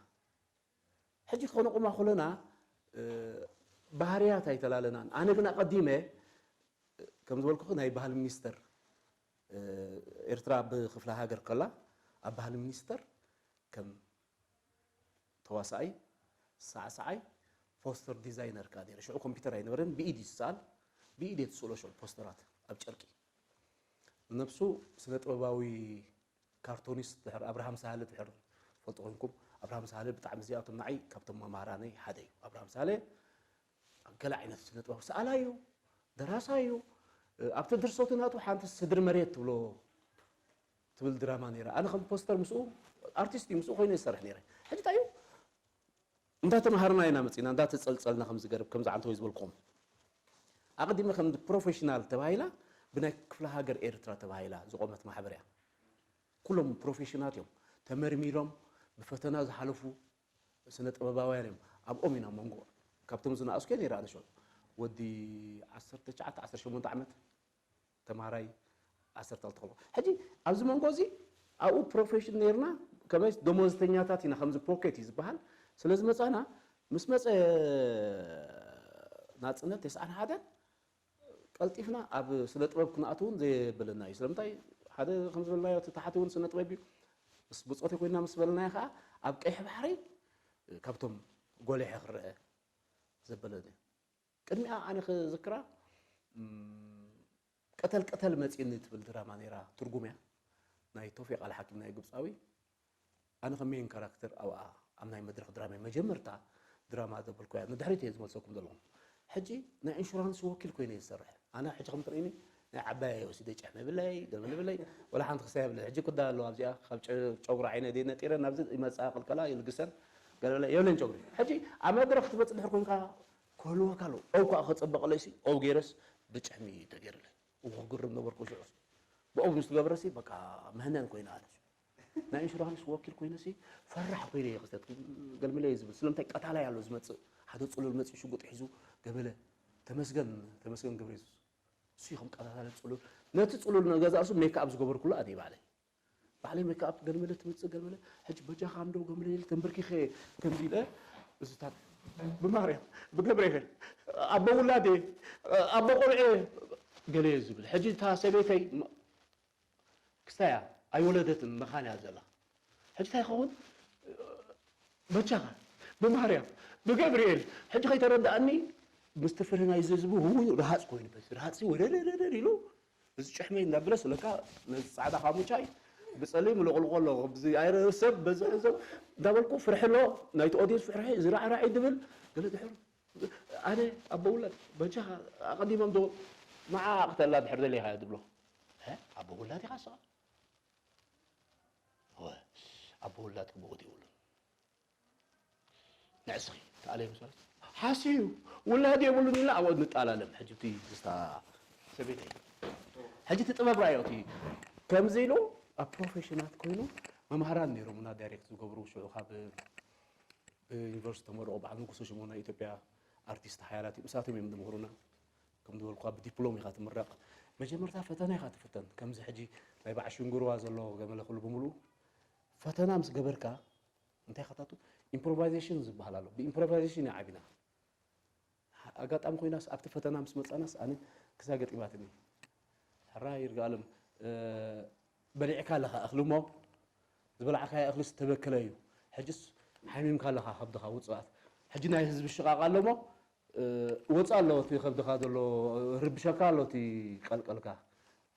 ሕጂ ከነቑማ ከለና ባህርያት ኣይተላለናን። ኣነ ግን ኣቐዲመ ከም ዝበልኩ ናይ ባህሊ ሚኒስተር ኤርትራ ብክፍለ ሃገር ከላ ኣብ ባህሊ ሚኒስተር ከም ተዋሳኣይ፣ ሳዕሳዓይ፣ ፖስተር ዲዛይነር ከኣ ነይረ። ሽዑ ኮምፒተር ኣይነበረን፣ ብኢድ እዩ ዝሰኣል። ብኢድ እየ ትስእሎ ሽዑ ፖስተራት ኣብ ጨርቂ። ንነብሱ ስነ ጥበባዊ ካርቶኒስት ድሕር ኣብርሃም ሳህለ ድሕር ትፈልጡ ኮይንኩም ኣብርሃም ሳህለ ብጣዕሚ እዚኣቶም ንዓይ ካብቶም መማህራነይ ሓደ እዩ። ኣብርሃም ሳህለ ገለ ዓይነት ስነ ጥበብ ሰኣላይ እዩ፣ ደራሳይ እዩ። ኣብቲ ድርሰቱ ናቱ ሓንቲ ስድሪ መሬት ትብሎ ትብል ድራማ ነይራ። ኣነ ከም ፖስተር ምስኡ ኣርቲስት እዩ ምስኡ ኮይኑ ይሰርሕ ነይረ። ሕጂ እንታይ እዩ እንዳተማሃርና ኢና መፂና እንዳተፀልፀልና ከምዚ ገርብ ከምዚ ዓንተወይ ዝበልኩም ኣቐዲመ ከም ፕሮፌሽናል ተባሂላ ብናይ ክፍለ ሃገር ኤርትራ ተባሂላ ዝቆመት ማሕበር እያ። ኩሎም ፕሮፌሽናት እዮም ተመርሚሮም ብፈተና ዝሓለፉ ስነ ጥበባውያን እዮም። ኣብኦም ኢና መንጎ ካብቶም ዝነኣስኩ እየ ነይረ ኣነ ሸው ወዲ ዓሰርተ ትሽዓተ ዓሰርተ ሸሞንተ ዓመት ተማሃራይ ዓሰርተ ክልተ ከለኹ ሕጂ ኣብዚ መንጎ እዚ ኣብኡ ፕሮፌሽን ነይርና ከመይ ደሞዝተኛታት ኢና ከምዚ ፖኬት እዩ ዝበሃል ስለ ዝመፃና ምስ መፀ ናፅነት ተስዓን ሓደን ቀልጢፍና ኣብ ስነ ጥበብ ክንኣትው እውን ዘየበለና እዩ ስለምንታይ ሓደ ከም ዝበልናዮ እቲ ታሕቲ እውን ስነ ጥበብ እዩ ምስ ብፆት ኮይንና ምስ በለናዮ ከዓ ኣብ ቀይሕ ባሕሪ ካብቶም ጎሊሐ ክረአ ዘበለኒ ቅድሚኣ ኣነ ክዝክራ ቀተል ቀተል መፂኒ ትብል ድራማ ነይራ ትርጉም እያ ናይ ቶፊቅ ኣልሓኪም ናይ ግብፃዊ ኣነ ከም ሜን ካራክተር ኣብኣ ኣብ ናይ መድረክ ድራማ መጀመርታ ድራማ ዘበልኩያ ንድሕሪት እየ ዝመልሰኩም ዘለኹም ሕጂ ናይ ኢንሹራንስ ወኪል ኮይነ እየ ዝሰርሕ ኣነ ሕጂ ከም ትርእኒ ናይ ዓባይ ወሲደ ጨሕሚ ብለይ ገመል ብለይ ወላ ሓንቲ ክሳይ ብለይ ሕጂ ኩዳ ኣለዋ ኣብዚኣ ካብ ጨጉሪ ዓይነ ደይ ነጢረ ናብዚ ይመፅኣ ቅልቀላ ይልግሰን ገለለ የብለን ጨጉሪ ሕጂ ኣብ መድረክ ትመፅእ ድሕር ኮይንካ ክህልወካ ኣለዎ ኦው ከዓ ከፀበቐለይ ሲ ኦው ገይረስ ብጭሕሚ ተገይርለይ እዎ ክግርም ነበርኩ ሽዑ ብኦብ ምስ ትገብረሲ በቃ ምህነን ኮይነ ኣነ ናይ ኢንሹራንስ ወኪል ኮይነሲ ፈራሕ ኮይነ እየ ክስተት ገልምለ እየ ዝብል ስለምንታይ ቀታላይ ኣሎ ዝመፅእ ሓደ ፅሉል መፅእ ሽጉጥ ሒዙ ገበለ ተመስገን ተመስገን ገብረ የሱስ እሱ ከም ቀታታለ ፅሉል ነቲ ፅሉል ንገዛእሱ ሜክኣፕ ዝገበርኩሉ ኣነ ባዕለይ ባዕለይ ሜክኣፕ ገልመለ ትምፅእ ገልመለ ሕጂ በጃኻ እንዶ ገልመለ ኢለ ተንበርኪኸ ከምዚ ኢለ እዚታት ብማርያም ብገብርኤል ኣቦ ውላዴ ኣቦ ቆልዑ ገለ እየ ዝብል ሕጂ እታ ሰበይተይ ክስታይ እያ ኣይወለደትን መኻን እያ ዘላ። ሕጂ እንታይ ይኸውን? በጃኻ ብማርያም ብገብርኤል ሕጂ ከይተረድኣኒ ምስቲ ፍርሂ ናይዚ ህዝቢ እውን ርሃፅ ኮይኑ በዚ ርሃፅ ወረረረር ኢሉ እዚ ጭሕመይ እንዳበለስ ለካ ነዚ ፃዕዳ ካሙቻይ ብፀሊም ልቕልቆ ኣሎ ብዚ ኣይረ ሰብ በዚ ሰብ እንዳበልኩ ፍርሒ ኣሎ ናይቲ ኦዲየንስ ፍርሒ ዝራዕራዕ ድብል ገለ ድሕር ኣነ ኣቦ ውላድ በጃኻ ኣቐዲሞም ዶ ንዓ ኣቕተላ ድሕር ደሊኻ ድብሎ ኣቦ ውላድ ኢኻ ስኻ ኣቦ ውላድ ክብቑት የብሉን። ንዕስኺ ተኣለየ ምስ በለት ሓስዩ ውላድ የብሉን ኢላ ኣብኡ ንጣላለም። ሕጂ እቲ ዝስታ ሰበይተይ ሕጂ እቲ ጥበብ ራእዮ እቲ ከምዚ ኢሉ ኣብ ፕሮፌሽናት ኮይኑ መምሃራን ነይሮም እና ዳይሬክት ዝገብሩ ሽዑ ካብ ብዩኒቨርሲቲ ተመርቑ በዓል ንጉሱ ሽሙ ናይ ኢትዮጵያ ኣርቲስት ሓያላት እዩ። እሳቶም እዮም ዝምህሩና። ከም ዝበልኩ ብዲፕሎም ኢኻ ትምረቕ። መጀመርታ ፈተና ኢኻ ትፍተን። ከምዚ ሕጂ ናይ በዓል ሽንጉርዋ ዘሎ ገመለ ኩሉ ብምሉኡ ፈተና ምስ ገበርካ እንታይ ኢኻ ታቱ ኢምፕሮቫይዜሽን ዝበሃል ኣሎ። ብኢምፕሮቫይዜሽን ኢና ዓቢና። ኣጋጣሚ ኮይናስ ኣብቲ ፈተና ምስ መጻናስ ኣነ ክሳ ገጢማትኒ። ሕራይ ይርጋለም በሊዕካ ኣለኻ እኽሊ እሞ ዝበላዕካዮ እኽሊ ዝተበከለ እዩ። ሕጅስ ሓሚምካ ኣለኻ ከብድኻ ውፅኣት። ሕጂ ናይ ህዝቢ ሽቓቕ ኣሎ እሞ ወፃ ኣሎ እቲ ከብድኻ ዘሎ ርብሸካ ኣሎ እቲ ቀልቀልካ።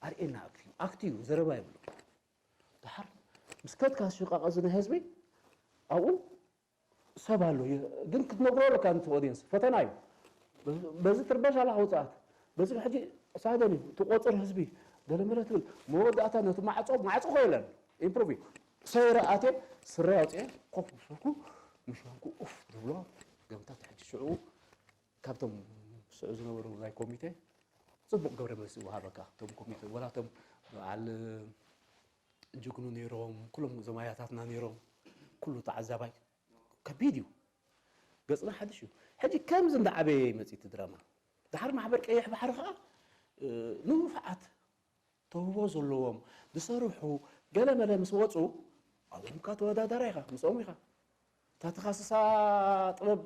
ኣርእየና ኣክቲዩ ኣክቲዩ ዘረባ የብሉ። ድሓር ምስ ከድካ ሽቓቕ እዚ ናይ ህዝቢ ኣብኡ ሰብ ኣሎ ግን ክትነግሮ ኣለካ ንቲ ኦዲየንስ ፈተና እዩ። በዚ ትርበሽ ኣለካ ውፅኣት በዚ ሕጂ ሳደን እዩ ትቆፅር ህዝቢ ገለመለ ትብል መወዳእታ ነቲ ማዕፆ ማዕፆ ኮይለን ኢምፕሮቪ ሰይረ ኣትየ ስረ ኣውፅየ ኮፍ ምስልኩ ምሸንኩ ኡፍ ዝብሎ ገምታት ሕጂ ሽዑ ካብቶም ስዑ ዝነበሩ ናይ ኮሚቴ ፅቡቅ ግብረ መልሲ ይወሃበካ እቶም ኮሚቴ ወላ እቶም በዓል ጅግኑ ነይሮም ኩሎም እዞም ኣያታትና ነይሮም ኩሉ ተዓዛባይ ከቢድ እዩ። ገፅና ሓድሽ እዩ። ሕጂ ከምዚ እንዳዓበየ ይመፅእ እቲ ድራማ። ድሓር ማሕበር ቀይሕ ባሕሪ ከዓ ንፉዓት ተውህቦ ዘለዎም ዝሰርሑ ገለ መለ ምስ ወፁ ኣብኦም ከዓ ተወዳዳራ ኢኻ ምስኦም ኢኻ። እታ ተኻስሳ ጥበብ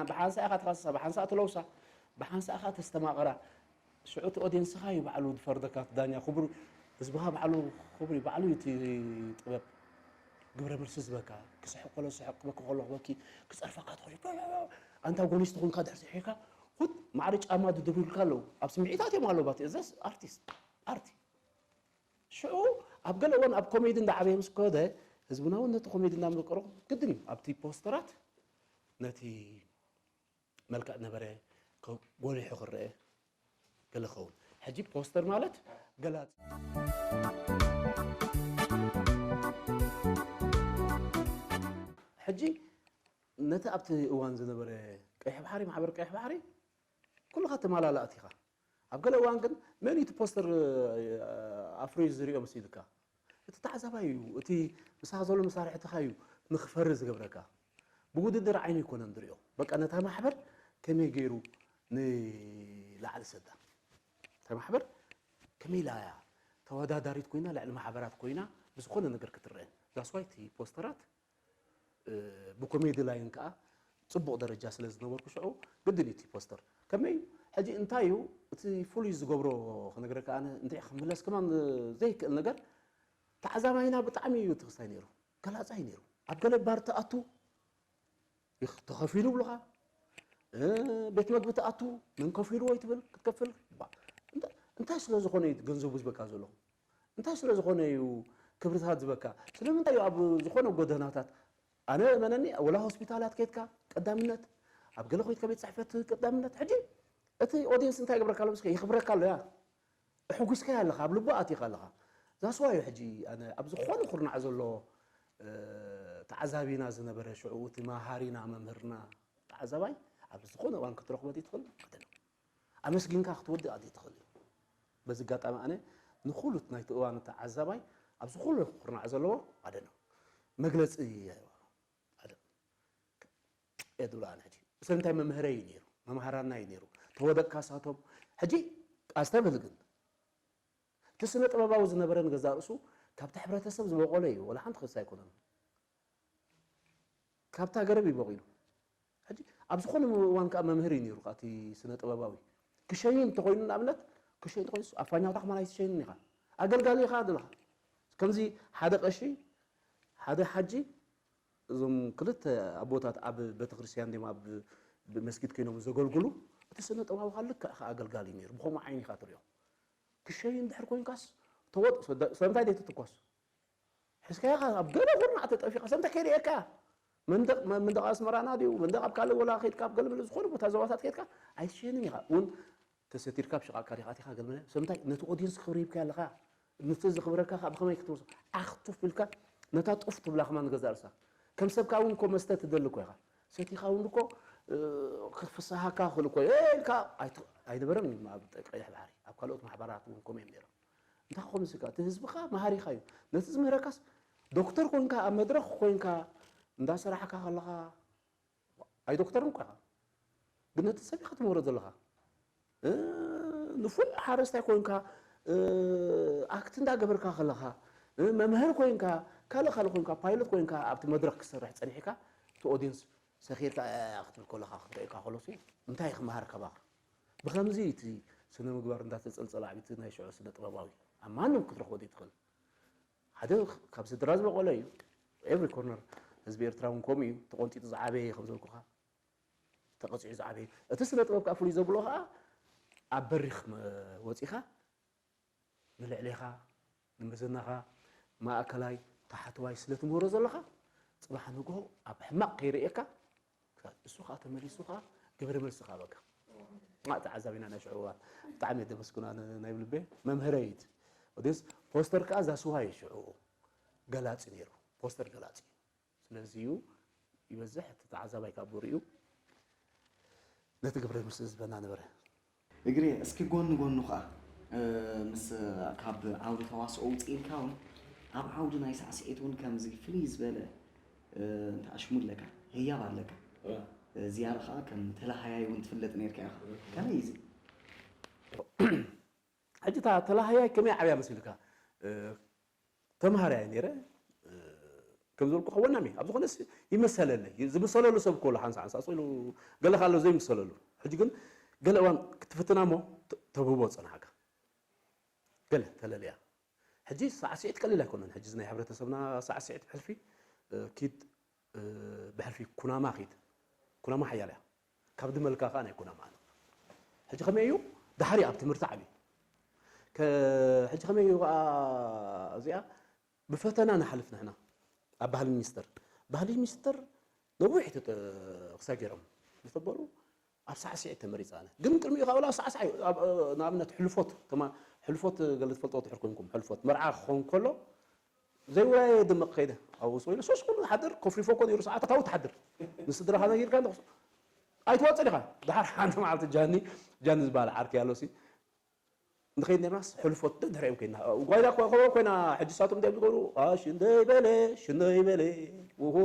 ብሓንሳ ኢኻ ተኻስሳ ብሓንሳ ትለውሳ ብሓንሳ ኢኻ ተስተማቕራ። ሽዑ እቲ ኦድየንስኻ እዩ ባዕሉ ዝፈርደካ እቲ ዳኛ ክቡር ህዝብኻ ባዕሉ ክቡር እዩ ባዕሉ እዩ እቲ ጥበብ ግብረ መልሲ ዝበካ ክስሕቅ ከሎ ዝስሕቅ ክበኪ ከሎ ክበኪ ክፀርፈካ ትኽእል እዩ ኣንታጎኒስት ኮንካ ድሕር ዝሒካ ሁት ማዕሪ ጫማ ድድርብልካ ኣለዉ ኣብ ስምዒታት እዮም ኣለዉ ባት እዘስ ኣርቲስት ኣርቲ ሽዑ ኣብ ገለ እዋን ኣብ ኮሜዲ እንዳዓበየ ምስ ከደ ህዝብና እውን ነቲ ኮሜዲ እንዳመቀሮ ግድን እዩ ኣብቲ ፖስተራት ነቲ መልክዕ ነበረ ጎሊሑ ክረአ ገለ ኸውን። ሕጂ ፖስተር ማለት ገላፂ ሕጂ ነቲ ኣብቲ እዋን ዝነበረ ቀይሕ ባሕሪ ማሕበር ቀይሕ ባሕሪ ኩልኻ ተመላላእት ኢኻ። ኣብ ገለ እዋን ግን መን እቲ ፖስተር ኣፍርዩ ዝሪኦ መሲልካ? እቲ ተዓዛባይ እዩ፣ እቲ ምሳኻ ዘሎ መሳርሕትኻ እዩ ንኽፈሪ ዝገብረካ። ብውድድር ዓይኒ ኣይኮነን ዝሪኦ። በቃ ነታ ማሕበር ከመይ ገይሩ ንላዕሊ ሰዳ። እታ ማሕበር ከመይ ኢላ እያ ተወዳዳሪት ኮይና ልዕሊ ማሕበራት ኮይና ብዝኾነ ነገር ክትረአ። ዛስዋይ እቲ ፖስተራት ብኮሜዲ ላይን ከዓ ፅቡቕ ደረጃ ስለ ዝነበርኩ ሽዑ ግድን እዩ እቲ ፖስተር ከመይ እዩ ሕጂ እንታይ እዩ እቲ ፍሉይ ዝገብሮ ክነግረካ ኣነ እንታይ ክምለስ ከማን ዘይክእል ነገር ተዓዛባይና ብጣዕሚ እዩ ትኽስታይ ነይሩ ገላፃይ ነይሩ ኣብ ገለ ባር ትኣቱ ተኸፊሉ ብሉኻ ቤት መግቢ ትኣቱ መን ከፊልዎ ይትብል ክትከፍል እንታይ ስለ ዝኾነ እዩ ገንዘቡ ዝበካ ዘለኹ እንታይ ስለ ዝኾነ እዩ ክብርታት ዝበካ? ስለምንታይ እዩ ኣብ ዝኾነ ጎደናታት ኣነ መነኒ ወላ ሆስፒታላት ከይድካ ቀዳምነት ኣብ ገለ ኮይድካ ቤት ፅሕፈት ቀዳምነት ሕጂ እቲ ኦዲየንስ እንታይ ይገብረካ ኣሎ ምስከ ይኽብረካ ኣሎ ያ እሕጉስካ ኣለኻ ኣብ ልቡ ኣቲኻ ኣለኻ ዛስዋ እዩ ሕጂ ኣነ ኣብ ዝኾነ ኩርናዕ ዘሎ ተዓዛቢና ዝነበረ ሽዑ እቲ መሃሪና መምህርና ተዓዛባይ ኣብ ዝኾነ እዋን ክትረኽቦ ትኽእል ኣመስጊንካ ክትወድእ ኣደ ትኽእል እዩ። በዚ ኣጋጣሚ ኣነ ንኹሉ ናይቲ እዋን ተዓዛባይ ኣብዚ ኩሉ ኩርናዕ ዘለዎ ኣደ ነው መግለፂ ኣደ የድብሎ ኣነ ሕጂ ስለምንታይ መምህረ እዩ ነይሩ መምሃራና እዩ ነይሩ ተወደቅካ ሳቶም ሕጂ ኣስተብህል ግን እቲ ስነ ጥበባዊ ዝነበረ ንገዛ ርእሱ ካብቲ ሕብረተሰብ ዝበቆለ እዩ ወላ ሓንቲ ክስ ኣይኮነን ካብታ ገረብ ይበቂሉ ሕጂ ኣብ ዝኾነ እዋን ከዓ መምህር እዩ ነይሩ እቲ ስነ ጥበባዊ ክሸይን እንተኮይኑ ንኣብነት ክሸይን ተኮይኑ ኣፋኛውታ ከማን ኣይትሸይንን ኢኻ ኣገልጋሊ ኢኻ ኣለኻ ከምዚ ሓደ ቀሺ፣ ሓደ ሓጂ፣ እዞም ክልተ ኣቦታት ኣብ ቤተክርስትያን ድዮም ኣብ መስጊድ ኮይኖም ዘገልግሉ፣ እቲ ስነ ጥበባዊ ልክዕ ከኣ ኣገልጋሊ ነይሩ። ብኸምኡ ዓይኒ ኢኻ ትሪኦ። ክሸይን ድሕር ኮይንካስ ተወጥ-፣ ሰ-፣ ሰምታይ ደይ ትትኮስ? ሕዝካያ ኣብ ገለ ኩርናዕ ተጠፊኻ፣ ሰምታይ ከይርእየካ። መንደቕ፣ መ-፣ መንደቕ ኣስመራና ድዩ? መንደቕ ኣብ ካልእ ወላ ከይድካ ኣብ ገለ መለ ዝኾነ ቦታ ዞባታት ከይድካ ኣይትሸይንን ኢኻ። እውን ተሰቲርካ ኣብ ሽቓቕካ ዲኻ ኣቲኻ ገለ መለ። ሰምታይ ነቲ ኦድየንስ ክብሪ ሂብካዮ ኣለኻ። ነቲ ዘኽብረካ ከኣ ብኸመይ ክትመልሶ? ዓኽ ቱፍ ኢልካ ነታ ጡፍ ትብላ ከማን ንገዛእ ርእሳ። ከም ሰብካ እውን እኮ መስተ ትደሊ እኮ ኢኻ። ሰቲኻ እውን እኮ፣ እ፣ ክፍስሃካ ክእል እኮ እዩ። ኤ ኢልካ ኣይት-፣ ኣይነበረን እዩ ኣብ ቀይሕ ባሕሪ። ኣብ ካልኦት ማሕበራት እውን ከምኡ እዮም ነይሮም። እንታይ ክኸውን ስካ? እቲ ህዝብኻ መሃሪኻ እዩ። ነቲ ዝምህረካስ ዶክተር ኮንካ፣ ኣብ መድረኽ ኮንካ፣ እንዳሰራሕካ ከለኻ፣ ኣይ ዶክተር እንኳ ኢኻ። ግን ነቲ ሰብ ኢኻ ትምህሮ ዘለኻ። እ፣ ንፉዕ ሓረስታይ ኮንካ፣ እ፣ ኣክት እንዳገበርካ ከለኻ፣ እ፣ መምህር ኮንካ፣ ካልእ ካልእ ኮንካ፣ ፓይለት ኮንካ፣ ኣብቲ መድረኽ ክትሰርሕ ጸኒሕካ፣ እቲ ኦድየንስ ሰኺርካ፣ እ፣ ክትብል ከለኻ፣ ክትርእየካ ከሎሲ፣ እንታይ ክመሃር ካባኻ? ብኸምዚ እቲ ስነ ምግባር እንዳተጸልጸለ ዓቢቲ ናይ ሽዑ ስነ ጥበባዊ፣ ኣብ ማንም ክትረኽቦ ዘይትኽእል። ሓደ ካብ ስድራ ዝበቖለ እዩ። ኤቭሪ ኮርነር ህዝቢ ኤርትራ እውን ከምኡ እዩ። ተቖንጢጡ ዝዓበየ ከም ዘልኩኻ፣ ተቐጺዑ ዝዓበየ። እቲ ስነ ጥበብ ከኣ ፍሉይ ዘብሎ ከኣ ኣብ በሪኽ መ-፣ ወጺኻ ንልዕሌኻ፣ ንመዘናኻ፣ ማእከላይ፣ ታሕተዋይ ስለ ትምህሮ ዘለኻ፣ ጽባሕ ንግሆ ኣብ ሕማቕ ከይርእየካ፣ እሱ ከኣ ተመሊሱ ከኣ ግብረ መልሲ ከኣ በቃ። ማ ተዓዛቢና ናይ ሽዑ እዋን። ብጣዕሚ እየ ደመስግና ን-፣ ናይ ብልቤ። መምህረይ እዩ እቲ። ወዲስ ፖስተር ከኣ ዛስዋይ ሽዑ ገላጺ ነይሩ። ፖስተር ገላጺ። ስለዚ እዩ ይበዝሕ፣ እቲ ተዓዛባይ ካብ ብሪኡ ነቲ ግብረ መልሲ ዝህበና ነበረ። እግሬ፣ እስኪ ጎኒ ጎኑ ኸኣ፣ እ፣ ምስ፣ ካብ ዓውዲ ተዋስኦ ውፅእ ኢልካ እውን ኣብ ዓውዲ ናይ ሳዕስዒት እውን ከምዚ ፍልይ ዝበለ፣ እ፣ እንተ ኣሽሙ ኣለካ፣ ህያብ ኣለካ። እ። እ፣ ዝያዳ ኸኣ ከም ተላሃያይ እውን ትፍለጥ ነርካ ኢኻ። እ። ከመይ እዩ እዚ? ሕጂ እታ ተላሃያይ ከመይ ዓብያ መሲልካ? እ፣ ተምሃራይ ነይረ፣ እ፣ ከም ዝበልኩ ክወናሚ ኣብ ዝኾነ ስ-፣ ይመሰለለይ። ዝመሰለሉ ሰብ እኮ ኣሎ፣ ሓንሳ ሓንሳ ስቕ ኢሉ ገለ ካሎ ዘይምሰለሉ። ሕጂ ግን ገለ እዋን ክትፍትና እሞ ተ-፣ ተብህቦ ጸናሕካ። ገለ ተለልያ። ሕጂ ሳዕስዒት ቀሊል ኣይኮነን። ሕጂ እዚ ናይ ሕብረተሰብና ሳዕስዒት ብሕልፊ፣ እ፣ ኪድ፣ እ፣ ብሕልፊ ኩናማ ኪድ። ኩናማ ሓያል እያ። ካብ ድመልካ ከኣ ናይ ኩናማ። ሕጂ ከመይ እዩ? ድሓሪ ኣብ ትምህርቲ ዓብዩ። ከ-፣ ሕጂ ከመይ እዩ ከኣ እዚኣ ብፈተና ንሓልፍ ንሕና ኣብ ባህሊ ሚኒስተር። ባህሊ ሚኒስተር ነዊሕ ተተ-፣ ክሳጊሮም ዝተበሉ ኣብ ሳዕስዒት ተመሪጻ ኣነ። ግን ቅድሚኡ ካብ ሳዕሳዕ እዩ። ኣብ፣ ንኣብነት ሕልፎት፣ ተማ-፣ ሕልፎት ገለ ትፈልጦ ድሕር ኮንኩም፣ ሕልፎት መርዓ ክኸውን ከሎ ዘይውራየ ድምቕ ከይደ። ኣብኡ ስቕ ኢለ ሶስት ኩሉ ሓድር ኮፍሪፎ እኮ ነይሩ ሰዓት ኣታዊ ትሓድር። ንስድራኻ ነጊርካ እንተ-፣ ኣይትወጽእ ኢኻ። ድሓር ሓንቲ መዓልቲ ጃኒ፣ ጃኒ ዝበሃል ዓርከይ ኣሎሲ፣ ንኸይድ ነርናስ ሕልፎት ደድሕሪኦም ኮይና። ጓይላ እኮ ኮ-፣ ኮይና፣ ሕጂ ሳቶም እንታይ ዝገብሩ? ኣሽ እንደይ በለ፣ ሽንደይ በለ፣ ውሁ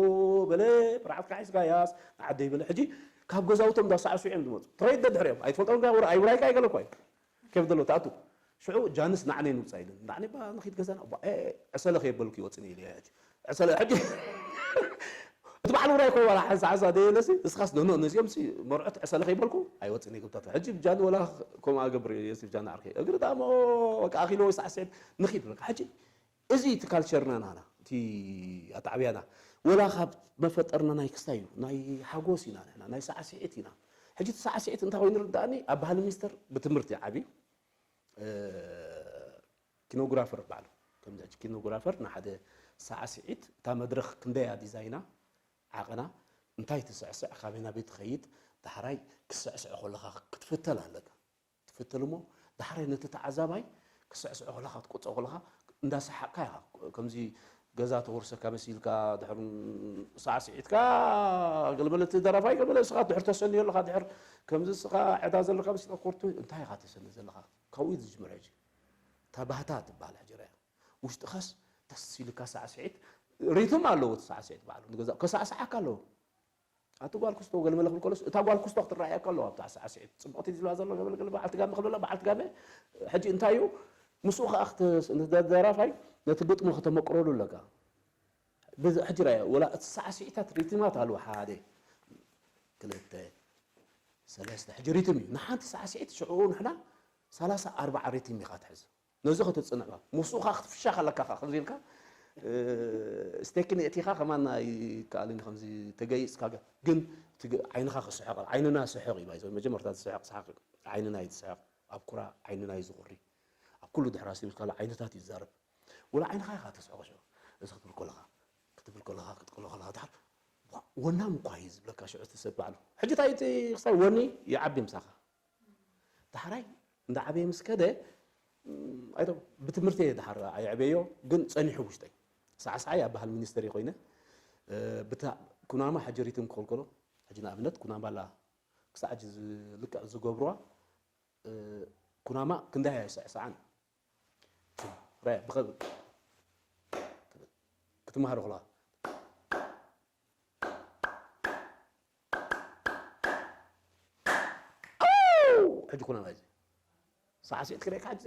በለ፣ ብርዓትካ ሒዝካያስ፣ ንዓደይ በለ። ሕጂ ካብ ገዛውቶም እንዳሳዕስዑ እዮም ዝመጹ። ትኸይድ ደድሕሪኦም። ኣይትፈልጦም ጋ፣ ውራ-፣ ኣይውራይካ ኣይገለኳ እዩ። ከፍ ደሎ ትኣቱ። ሽዑ ጃንስ ናዕነይ ንውጻእ ኢለን። ናዕነይ ባ ንኺድ ገዛና። ባ-፣ ኤ፣ ዕሰለ ከየበልኩ ይወጽን ኢለ ሕጂ። ዕሰለ ሕጂ። እቲ በዓል ውራይ ኮይ ዋላ ሓንሳ ሓንሳ ደየለሲ፣ እስኻስ ነኖ ነዚኦም ሲ መርዑት ዕሰለ ከይበልኩ ኣይወጽን ይገብታቶ። ሕጂ ብጃን ወላ ከምኡ ኣገብር የሲፍ ጃን ዓርከይ። እግሪ ዳሞ በቃ ኣኺሎ ወይ ሳዕስዕት ንኺድ በቃ። ሕጂ እዚ እቲ ካልቸርና ናና፣ እቲ ኣተዓብያና። ወላ ካብ መፈጠርና ናይ ክስታይ እዩ። ናይ ሓጎስ ኢና ንሕና፣ ናይ ሳዕስዒት ኢና። ሕጂ እቲ ሳዕስዒት እንታይ ኮይኑ ርዳእኒ፣ ኣብ ባህሊ ሚኒስተር ብትምህርቲ ዓብዩ፣ እ፣ ኪኖግራፈር በዓሉ። ከምዚ ሕጂ ኪኖግራፈር ንሓደ ሳዕስዒት፣ እታ መድረኽ ክንደይ እያ ዲዛይና፣ ዓቐና፣ እንታይ ትስዕስዕ፣ ካበይ ናበይ ትኸይድ፣ ዳሕራይ ክስዕስዕ ከለኻ ክትፍተል ኣለካ። ትፍተል እሞ፣ ዳሕራይ ነቲ ተዓዛባይ ክስዕስዕ ከለኻ፣ ክትቆጽኦ ከለኻ፣ እንዳሰሓቕካ ኢኻ። ከምዚ ገዛ ተወርሰካ መሲልካ፣ ድሕር ሳዕስዒትካ፣ ገለመለ እቲ ደራፋይ፣ ገለመለ እስኻ ድሕር ተሰንዮ ኣለኻ፣ ድሕር ከምዚ እስኻ ዕዳ ዘለካ መሲልካ ኮርቱ፣ እንታይ ኢኻ ተሰኒ ዘለኻ? ካብኡ እዩ ዝጅምር ሕጂ። እታ ባህታ ትበሃል ሕጂ ርኣያ። ውሽጥኻስ ደስ ኢልካ ሳዕስዒት፣ ሪትም ኣለዎ እቲ ሳዕስዒት ባዕሉ። ንገዛ-፣ ከሳዕስዓካ ኣለዎ። ኣቲ ጓል ክስቶ ገለ መለ ክብል ከሎስ፣ እታ ጓል ክስቶ ክትረኣየካ ኣለዋ ኣብታ ሳዕስዒት። ጽብቕቲ ዝብላ ዘሎ ገለ ገለ በዓልቲ ጋመ ክብለላ፣ በዓልቲ ጋመ። ሕጂ እንታይ እዩ? ምስኡ ከኣ ክተ-፣ ንደራፋይ ነቲ ግጥሙ ከተመቅረሉ ኣለካ። በዚ ሕጂ ርኣያ፣ ወላ እቲ ሳዕስዒታት ሪትማት ኣለዎ። ሓደ፣ ክልተ፣ ሰለስተ። ሕጂ ሪትም እዩ። ንሓንቲ ሳዕስዒት ሽዑ ንሕና ሰላሳ ኣርባዓ ሪትም ኢኻ ትሕዝ። ነዚ ከተጽንዖ ምስኡ ኸዓ ክትፍሻ ከለካ ኸዓ ከምዚ ኢልካ ስቴክን እቲኻ ከማን ኣይከኣልን። ከምዚ ተገይጽካ ግን ዓይንኻ ክስሕቕ፣ ዓይንና ስሕቕ እዩ። ባይዘ መጀመርታ ዝስሕቕ ሰሓቕ ዓይንና እዩ ዝስሕቕ። ኣብ ኩራ ዓይንና እዩ ዝቑሪ። ኣብ ኩሉ ድሕር ኣስሊምካ ዓይንታት እዩ ዝዛረብ። ወላ ዓይንኻ ኢኻ ተስሕቖ። እዚ ክትብል ከለኻ ክትብል ከለኻ ክትቅሎ ከለኻ ድሓር ወናም እኳ እዩ ዝብለካ ሽዑ እቲ ሰብ ባዕሉ። ሕጂ እንታይ እቲ ክሳብ ወኒ ይዓቢ ምሳኻ። ዳሕራይ እንዳዓበየ ምስ ከደ ኣይተ ብትምህርቲ እየ ድሓር ኣይዕበዮ ግን ጸኒሑ ውሽጠይ። ሳዕሳዓይ ኣብ ባህል ሚኒስተር እየ ኮይነ። ብታ ኩናማ ሕጂ ሪትም ክኸልከሎ። ሕጂ ንኣብነት ኩናማ ኣላ ክሳዕ ሕጂ ዝልክዕ ዝገብርዋ። ኩናማ ክንደይ እያ ይስዕስዓን ክትመሃር ከለኻ ሕጂ ኩናማ እዩ። ሳዕስዒት ክርእየካ ሕጂ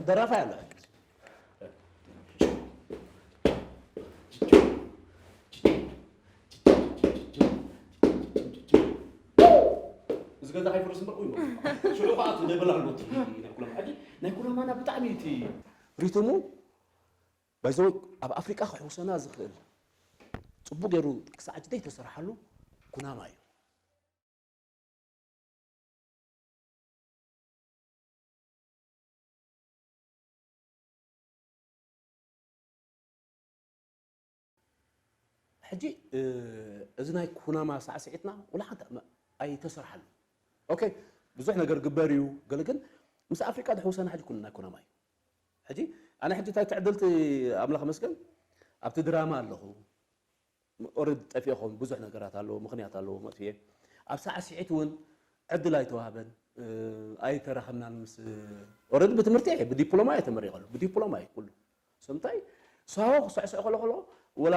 ደራፋይ ኣሎ። እዚ ገዛ ከይፈርስ እምበር፣ ሽዑ ከዓ እቲ ደበላ ኣሎ። ናይ ኩናማ ሕጂ ናይ ኩናማና ብጣዕሚ እቲ ሪትሙ ባይዘወይ ኣብ ኣፍሪቃ ክሕውሰና ዝኽእል ጽቡቅ ገይሩ ክሳዕ ሕጂ ዘይተሰርሓሉ ኩናማ እዩ። ሕጂ እዚ ናይ ኩናማ ሳዕስዒትና ወላ ሓንቲ ኣይተሰርሓሉ። ኦኬ፣ ብዙሕ ነገር ግበር እዩ ገለ፣ ግን ምስ ኣፍሪቃ ዝሕውሰና ሕጂ ኩሉ ናይ ኩናማ እዩ። ሕጂ ኣነ ሕጂ እንታይ ትዕድልቲ ኣምላኽ መስገን ኣብቲ ድራማ ኣለኹ። ኦረድ ጠፊኤ ኸውን ብዙሕ ነገራት ኣለዎ፣ ምኽንያት ኣለዎ መጥፍኤ። ኣብ ሳዕስዒት እውን ዕድል ኣይተዋህበን፣ ኣይተራኸብናን ምስ ኦረድ ብትምህርቲ እየ፣ ብዲፕሎማ እየ ተመሪቐሉ፣ ብዲፕሎማ እዩ ኩሉ። ሰምታይ ሳሆ ክስዕስዕ ከሎ ከሎ ወላ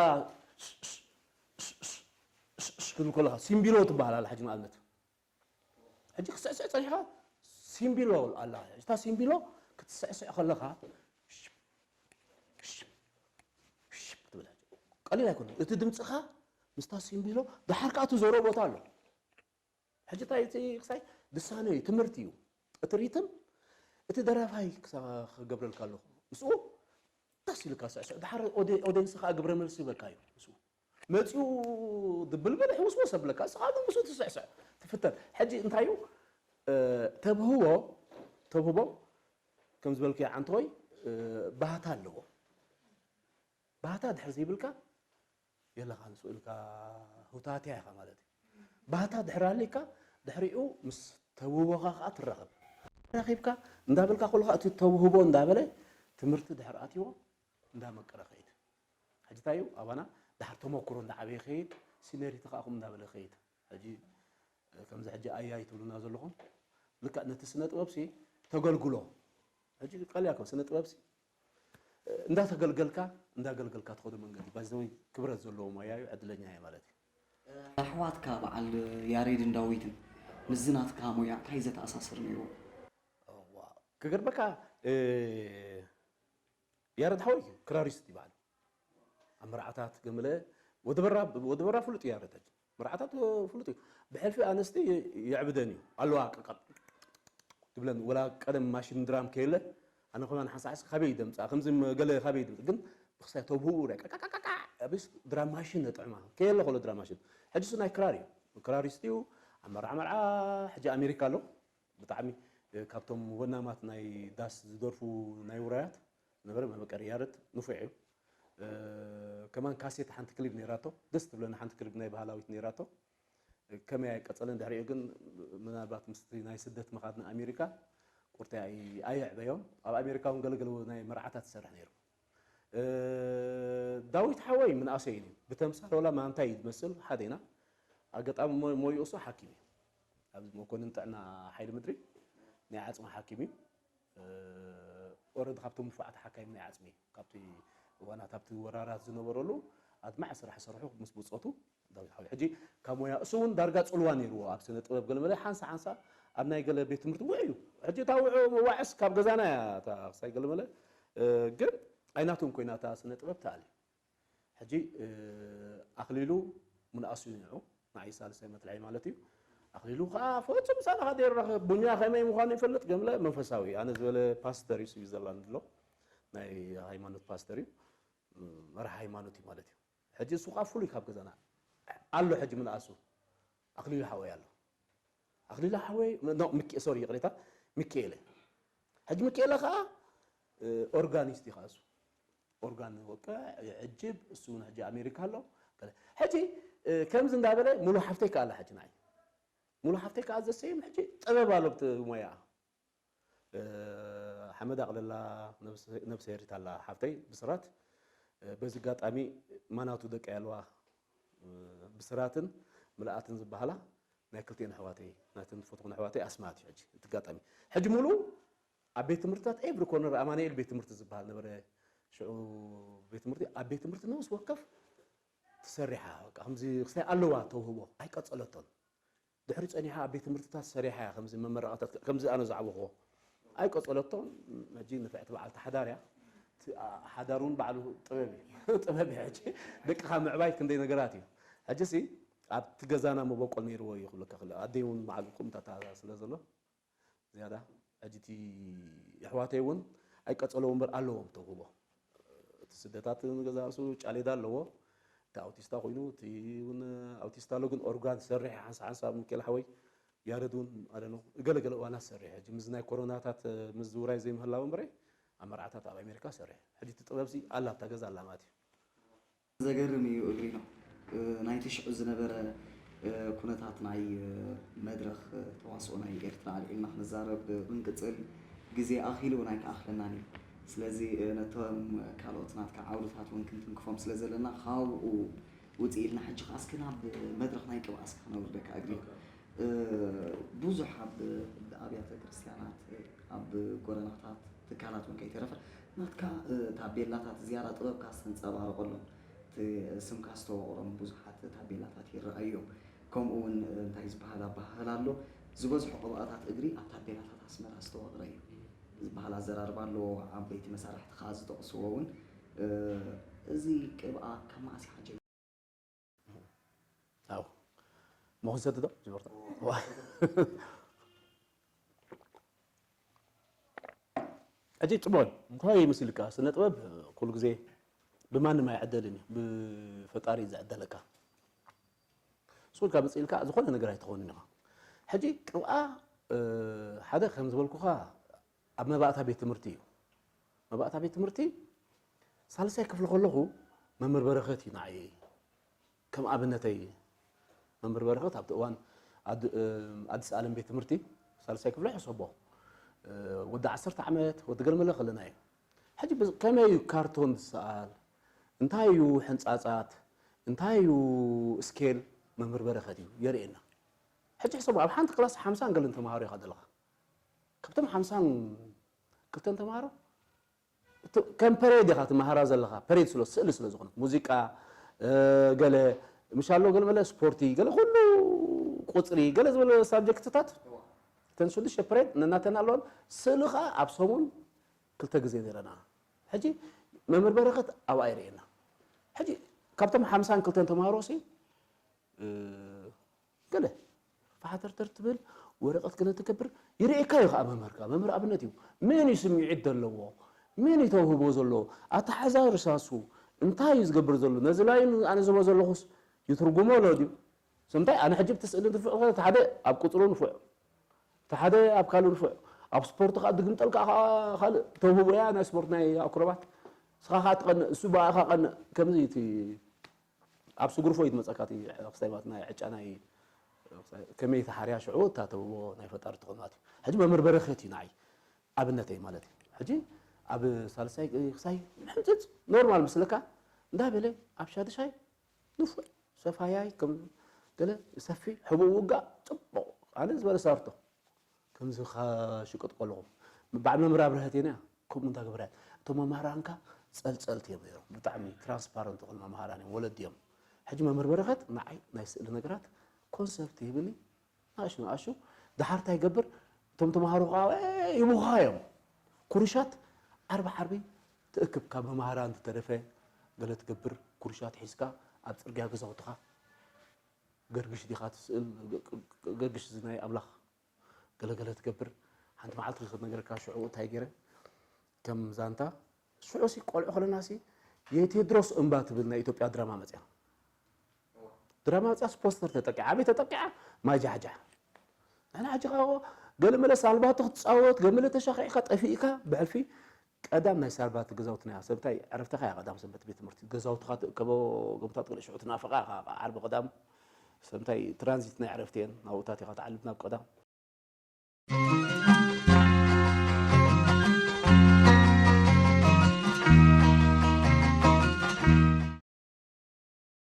ክብል ከለኻ ሲምቢሎ ትበሃል ኣላ። ሕጂ ንኣብነት ሕጂ ክስዕስዕ ጸኒሕካ ሲምቢሎ ኣላ። እታ ሲምቢሎ ክትስዕስዕ ከለኻ ሽፕ፣ ሽፕ፣ ሽፕ ትብል። ቀሊል ኣይኮነን። እቲ ድምጽኻ ምስታ ሲምቢሎ ደሓር ከኣ እቲ ዘሮ ቦታ ኣሎ። ሕጂ እንታይ እቲ ክሳይ ድሳነ እዩ፣ ትምህርቲ እዩ። እቲ ሪትም እቲ ደራፋይ ክሳ-፣ ክገብረልካ ኣለኹ። ምስኡ ደስ ኢልካ ስዕስዕ። ደሓር ኦዲ-፣ ኦዲየንስ ከኣ ግብረ መልሲ ይበካ እዩ። ምስኡ መጺኡ ድብልብል ሕውስወስ ኣብለካ። ንስኻ ግን ምስኡ ትስዕስዕ፣ ትፍተን። ሕጂ እንታይ እዩ፣ እ፣ ተብህቦ፣ ተብህቦ ከም ዝበልክዮ ዓንተወይ፣ እ፣ ባህታ ኣለዎ። ባህታ ድሕር ዘይብልካ የለኻን፣ ስቕ ኢልካ ሁታትያ ኢኻ ማለት እዩ። ባህታ ድሕር ኣሊካ ድሕሪኡ ምስ ተውህቦኻ ከኣ ትራኸብ። ተራኺብካ እንዳበልካ ከለኻ እቲ ተውህቦ እንዳበለ ትምህርቲ ድሕር ኣትይዎ እንዳመቀረ ከይድ። ሕጂ እንታይ እዩ ኣባና ድሓር ተመክሮ እንዳዓበየ ከይድ፣ ሲነሪቲ ከኣ ከምኡ እንዳበለ ከይድ። ሕጂ ከምዚ ሕጂ ኣያይ ትብሉና ዘለኹም ልክዕ ነቲ ስነ ጥበብሲ ተገልግሎ። ሕጂ ቀሊያ እኮ ስነ ጥበብሲ እንዳተገልገልካ እንዳገልገልካ ትኸዶ መንገዲ ባይዘወይ ክብረት ዘለዎ ሞያ እዩ፣ ዕድለኛ እየ ማለት እዩ። ኣሕዋትካ በዓል ያሬድን ዳዊትን ምስዚ ናትካ ሞያ እንታይ ዘተኣሳስር ነይርዎ? እዋ፣ ክገርመካ፣ እ፣ ያረድ ሓወይ ክራሪስት እዩ በዓሉ። ኣብ መርዓታት ገምለ ወዲ በራ፣ ወዲ በራ ፍሉጥ እዩ ያረድ። መርዓታት ፍሉጥ እዩ። ብሕልፊ ኣንስቲ የዕብደን እዩ። ኣለዋ ቀቀብ ትብለን። ወላ ቀደም ማሽን ድራም ከየለ፣ ኣነ ከማን ሓንሳዕ እስኪ ካበይ ደምጻ፣ ከምዚ ገለ ካበይ ደምጻ። ግን ብክሳይ ተብህኡ ሪኣ ቀቃቃቃ፣ ኣብስ ድራም ማሽን ነጥዕማ። ከየለ ከሎ ድራም ማሽን። ሕጂ እሱ ናይ ክራር እዩ። ክራሪስት እዩ። ኣብ መርዓ መርዓ፣ ሕጂ ኣሜሪካ ኣሎ። ብጣዕሚ፣ እ፣ ካብቶም ወናማት ናይ ዳስ ዝደርፉ ናይ ውራያት ነበረ። መመቀሪ ያረድ ንፉዕ እዩ። እ፣ ከማን ካሴት ሓንቲ ክሊፕ ነይራቶ፣ ደስ ትብለኒ ሓንቲ ክሊፕ ናይ ባህላዊት ነይራቶ። እ፣ ከመይ ኣይቀጸለን። ድሕሪኡ ግን ምናልባት ምስቲ ናይ ስደት ምኻድ ንኣሜሪካ ቁርጠይ ኣይ-፣ ኣየዕበዮን። ኣብ ኣሜሪካ እውን ገለገለ ናይ መርዓታት ይሰርሕ ነይሩ። እ፣ ዳዊት ሓወይ ምንኣሰይ እዩ። ብተምሳል ወላ ማንታይ እዩ ዝመስል፣ ሓደ ኢና። ኣጋጣሚ ሞ-፣ ሞይኡ እሱ ሓኪም እዩ። ኣብዚ መኮንን ጥዕና ሓይሊ ምድሪ ናይ ዓጽሚ ሓኪም እዩ። እ፣ ኦረዲ ካብቶም ንፉዓት ሓካይም ናይ ዓጽሚ እዩ። ካብቲ እዋናት ኣብቲ ወራራት ዝነበረሉ ኣድማዒ ስራሕ ዝሰርሑ ምስ ብጾቱ ዳዊት ሓወይ። ሕጂ ካብ ሞያ እሱ እውን ዳርጋ ጽልዋ ነይርዎ ኣብ ስነ ጥበብ ገለመለ ሓንሳ ሓንሳ ኣብ ናይ ገለ ቤት ትምህርቲ ውዑይ እዩ። ሕጂ እታ ውዑ መዋዕስ ካብ ገዛና እያ እታ ክሳይ ገለመለ፣ እ፣ ግን ኣይናቶም ኮይና እታ ስነ ጥበብ ተኣልዩ። ሕጂ፣ እ፣ ኣኽሊሉ ምንኣሱ እዩ ንዑ፣ ንዓይ ሳልሳይ መጥልዒ ማለት እዩ። ኣኽሊሉ ከዓ ፍጹም ምሳና ከደይራኸብ ቡኛ ከመይ ምዃኑ ይፈልጥ። ገምለ መንፈሳዊ ኣነ ዝበለ ፓስተር እዩ ስዊዘርላንድ ኣሎ ናይ ሃይማኖት ፓስተር እዩ። መራሕ ሃይማኖት እዩ ማለት እዩ። ሕጂ እሱ ከዓ ፍሉይ ካብ ገዛና ኣሎ። ሕጂ ምንኣሱ ኣኽሊሉ ሓወይ ኣሎ። ኣኽሊሉ ሓወይ ኖ፣ ሚኪ- ሶሪ ይቕሬታ፣ ሚኪኤለ። ሕጂ ሚኪኤለ ከዓ ኦርጋኒስት እዩ። እሱ ኦርጋን ወቅዕ፣ ይዕጅብ። እሱ እውን ሕጂ ኣሜሪካ ኣሎ። ሕጂ ከምዚ እንዳበለ ሙሉ ሓፍተይ ከዓ ኣላ። ሕጂ ንዓይ ሙሉ ሓፍተይ ከዓ ዘሰይም ሕጂ ጥበብ ኣሎ ብቲ ሞያ። ሓመድ ኣቕለላ ነብሰ ሄሪት ኣላ ሓፍተይ ብስራት። በዚ ኣጋጣሚ ማናቱ ደቂ ያለዋ ብስራትን ምልኣትን ዝበሃላ ናይ ክልቲኤን ኣሕዋተይ ናተን ዝፈትኹን ኣሕዋተይ ኣስማት እዩ። ሕጂ እቲ ኣጋጣሚ ሕጂ ሙሉ ኣብ ቤት ትምህርትታት ኤቭሪ ኮርነር ኣማኑኤል ቤት ትምህርቲ ዝበሃል ነበረ። ሽዑ ቤት ትምህርቲ ኣብ ቤት ትምህርቲ ነብስ ወከፍ ትሰሪሓ በቃ ከምዚ ክስታይ ኣለዋ ተውህቦ ኣይቀጸለቶን። ድሕሪ ጸኒሓ ኣብ ቤት ትምህርትታት ሰሪሓ እያ ከምዚ መመረቓታት ከምዚ ኣነ ዝዓበኹዎ ኣይቀጸለቶን። ሕጂ ንፍዕቲ በዓልቲ ሓዳር እያ። እቲ ሓዳር እውን ባዕሉ ጥበብ እዩ። ጥበብ እዩ። ሕጂ ደቅኻ ምዕባይ ክንደይ ነገራት እዩ። ሕጂ ሲ ኣብቲ ገዛና መበቆል ነይርዎ እዩ ክብለካ ክእል። ኣደይ እውን ባዕሉ ቁምታታ ስለ ዘሎ ዝያዳ ሕጂ እቲ የሕዋተይ እውን ኣይቀጸለዎ እምበር ኣለዎም ተውህቦ። እቲ ስደታት ንገዛ ርእሱ ጫሌዳ ኣለዎ። እቲ ኣውቲስታ ኮይኑ እቲ እውን ኣውቲስታ ኣሎ ግን ኦርጋን ዝሰርሕ ሓንሳ ሓንሳብ ሚካኤል ሓወይ ያረድ እውን ኣደኖ ገለገለ እዋናት ዝሰርሕ ሕጂ ምስ ናይ ኮሮናታት ምዝውራይ ዘይምህላው እምበረ ኣብ መርዓታት ኣብ ኣሜሪካ ዝሰርሕ ሕጂ እቲ ጥበብሲ ኣላ ኣብታ ገዛ ኣላ ማለት እዩ። ዘገርም እዩ እግሪኖ። ናይቲ ሽዑ ዝነበረ ኩነታት ናይ መድረኽ ተዋስኦ ናይ ኤርትራ ኣልዒልና ክንዛረብ ክንቅጽል ግዜ ኣኺሉ እውን ኣይክኣኽለናን እዩ። ስለዚ ነቶም ካልኦት ናትካ ዓውድታት እውን ክንትንክፎም ስለ ዘለና ካብኡ ውፅእ ኢልና ሕጂ ከኣ እስኪ ናብ መድረኽ ናይ ቅብኣ እስኪ ክነውርደካ እግሪኖ። ብዙሕ ኣብ ኣብያተ ክርስትያናት ኣብ ጎደናታት ትካላት እውን ከይተረፈ ናትካ ታቤላታት ዝያዳ ጥበብካ ዝተንፀባረቐሎም እቲ ስምካ ዝተወቕሮም ብዙሓት ታቤላታት ይረኣዩ እዮም። ከምኡ እውን እንታይ ዝበሃል ኣበሃህላ ኣሎ ዝበዝሑ ቅብኣታት እግሪ ኣብ ታቤላታት ኣስመራ ዝተወቕረ እዩ ዝበሃል ኣዘራርባ ኣለዎ። ዓበይቲ መሳርሕቲ ከዓ ዝጠቕስዎ እውን እዚ ቅብኣ ካብ መዓስ ይሓጀ ኣው መኹን ሰቲ ዶ ጅበርታ ሕጂ ጽቡቅ እንታይ ይመስልካ ስነ ጥበብ ኩሉ ግዜ ብማንም ኣይዕደልን እዩ ብፈጣሪ እዩ ዝዕደለካ ሱልካ መጽኢልካ ዝኾነ ነገር ኣይትኾንን ኢኻ ሕጂ ቅብኣ ሓደ ከም ዝበልኩኻ ኣብ መባእታ ቤት ትምህርቲ እዩ መባእታ ቤት ትምህርቲ ሳልሳይ ክፍሊ ከለኹ መምህር በረኸት እዩ ንዓይ ከም ኣብነተይ መምህር በረኸት ኣብቲ እዋን ኣዲስ ኣለም ቤት ትምህርቲ ሳልሳይ ክፍሊ ሕሰቦ ወዲ ዓሰርተ ዓመት ወዲ ገለመለ ከለና እዩ ሕጂ ከመይ እዩ ካርቶን ዝሰኣል እንታይ እዩ ሕንፃፃት እንታይ እዩ ስኬል መምህር በረኸት እዩ የርእየና ሕጂ ሕሰቦ ኣብ ሓንቲ ክላስ ሓምሳን ገለን ተምሃሮ ኢኻ ዘለኻ ካብቶም ሓምሳን ክልተን ተምሃሮ ከም ፐሬድ ኢኻ ትመሃራ ዘለኻ ፐሬድ ስለ ስእሊ ስለ ዝኾነት ሙዚቃ ገለ ምሻሎ ገለ መለ ስፖርቲ ገለ ኩሉ ቁፅሪ ገለ ዝበለ ሳብጀክትታት እተን ሽዱሽተ ፐሬድ ነናተን ኣለወን ስእሊ ከዓ ኣብ ሰሙን ክልተ ግዜ ነረና ሕጂ መምህር በረኸት ኣብኣ ይርእየና ሕጂ ካብቶም ሓምሳን ክልተን ተምሃሮ ሲ ገለ ፋሕተርተር ትብል ወረቐት ገለ ትገብር ይርእየካ እዩ ከዓ መምህርካ መምህር ኣብነት እዩ መን እዩ ስምዒት ዘለዎ መን እዩ ተውህቦ ዘለዎ ኣተሓዛ ርሳሱ እንታይ እዩ ዝገብር ዘሎ ነዚ ላይ ኣነ ዝህቦ ዘለኹስ ይትርጉሞ ኣሎ ድዩ ስምታይ ኣነ ሕጂ ብቲ ስእሊ እንትፍዕ ሓደ ኣብ ቁፅሩ ንፉዕ እቲ ሓደ ኣብ ካልእ ንፉዕ ኣብ ስፖርት ከዓ ድግምጠልካ ካልእ ተውህቦ እያ ናይ ስፖርት ናይ ኣክሮባት ስኻ ከዓ ትቐንእ እሱ ብኣኻ ቀንእ ከምዚ እቲ ኣብ ስጉርፎ እዩ ትመፀካ እቲ ክስታይ ማለት ናይ ዕጫ ናይ ከመይ ተሓርያ ሽዑ እታ ተውቦ ናይ ፈጣሪ ትኾን ማለት እዩ ሕጂ መምህር በረኸት እዩ ንዓይ ኣብነተይ ማለት እዩ ሕጂ ኣብ ሳልሳይ ክሳይ ሕምፅፅ ኖርማል ምስለካ እንዳበለ ኣብ ሻድሻይ ንፉዕ ሰፋያይ ከም ገለ ሰፊ ሕቡእ ውጋእ ፅቡቕ ኣነ ዝበለ ሳርቶ ከምዚ ከሽቅጥ ከለኹ በዓል መምህር ኣብርሀት ኢና ከምኡ እንዳገበረ እቶም መምሃራንካ ፀልፀልቲ እዮም ነይሮም ብጣዕሚ ትራንስፓረንት ዝኾኑ መምሃራን እዮም ወለዲ እዮም ሕጂ መምህር በረኸት ንዓይ ናይ ስእሊ ነገራት ኮንሰፕት ይህብኒ ንኣሹ ንኣሹ ድሓር እንታይ ይገብር እቶም ተምሃሮ ከዓ ይብኹኻ እዮም ኩሩሻት ዓርቢ ዓርቢ ትእክብ ካብ መምሃራን ዝተረፈ ገለ ትገብር ኩሩሻት ሒዝካ ኣብ ፅርግያ ገዛውትኻ ገርግሽ ዲኻ ትስእል? ገርግሽ እዚ ናይ ኣምላኽ ገለገለ ትገብር። ሓንቲ መዓልቲ ክነገረካ ሽዑ እንታይ ገይረ ከም ዛንታ። ሽዑ ሲ ቆልዑ ከለና ሲ የቴድሮስ እምባ ትብል ናይ ኢትዮጵያ ድራማ መፅያ። ድራማ መፅያ ፖስተር ተጠቂዓ፣ ኣበይ ተጠቂዓ? ማጃሕጃሕ። ንሕና ሕጂ ኸዓ ገለ መለ ሳልባቶ ክትፃወት፣ ገለ መለ ተሻኺዕካ ጠፊእካ ብሕልፊ ቀዳም ናይ ሳልባቲ ገዛውትና እያ። ሰብታይ ዕረፍትኻ እያ ቀዳም ሰንበት ቤት ትምህርቲ። ገዛውትኻ ትእከቦ፣ ገምታት ገለ ሽዑ ትናፍቓ ኢኻ። ዓርቢ ቀዳም ሰምታይ ትራንዚት ናይ ዕረፍቲ እየን። ናብኡታት ኢኻ ትዓልብ ናብ ቀዳም።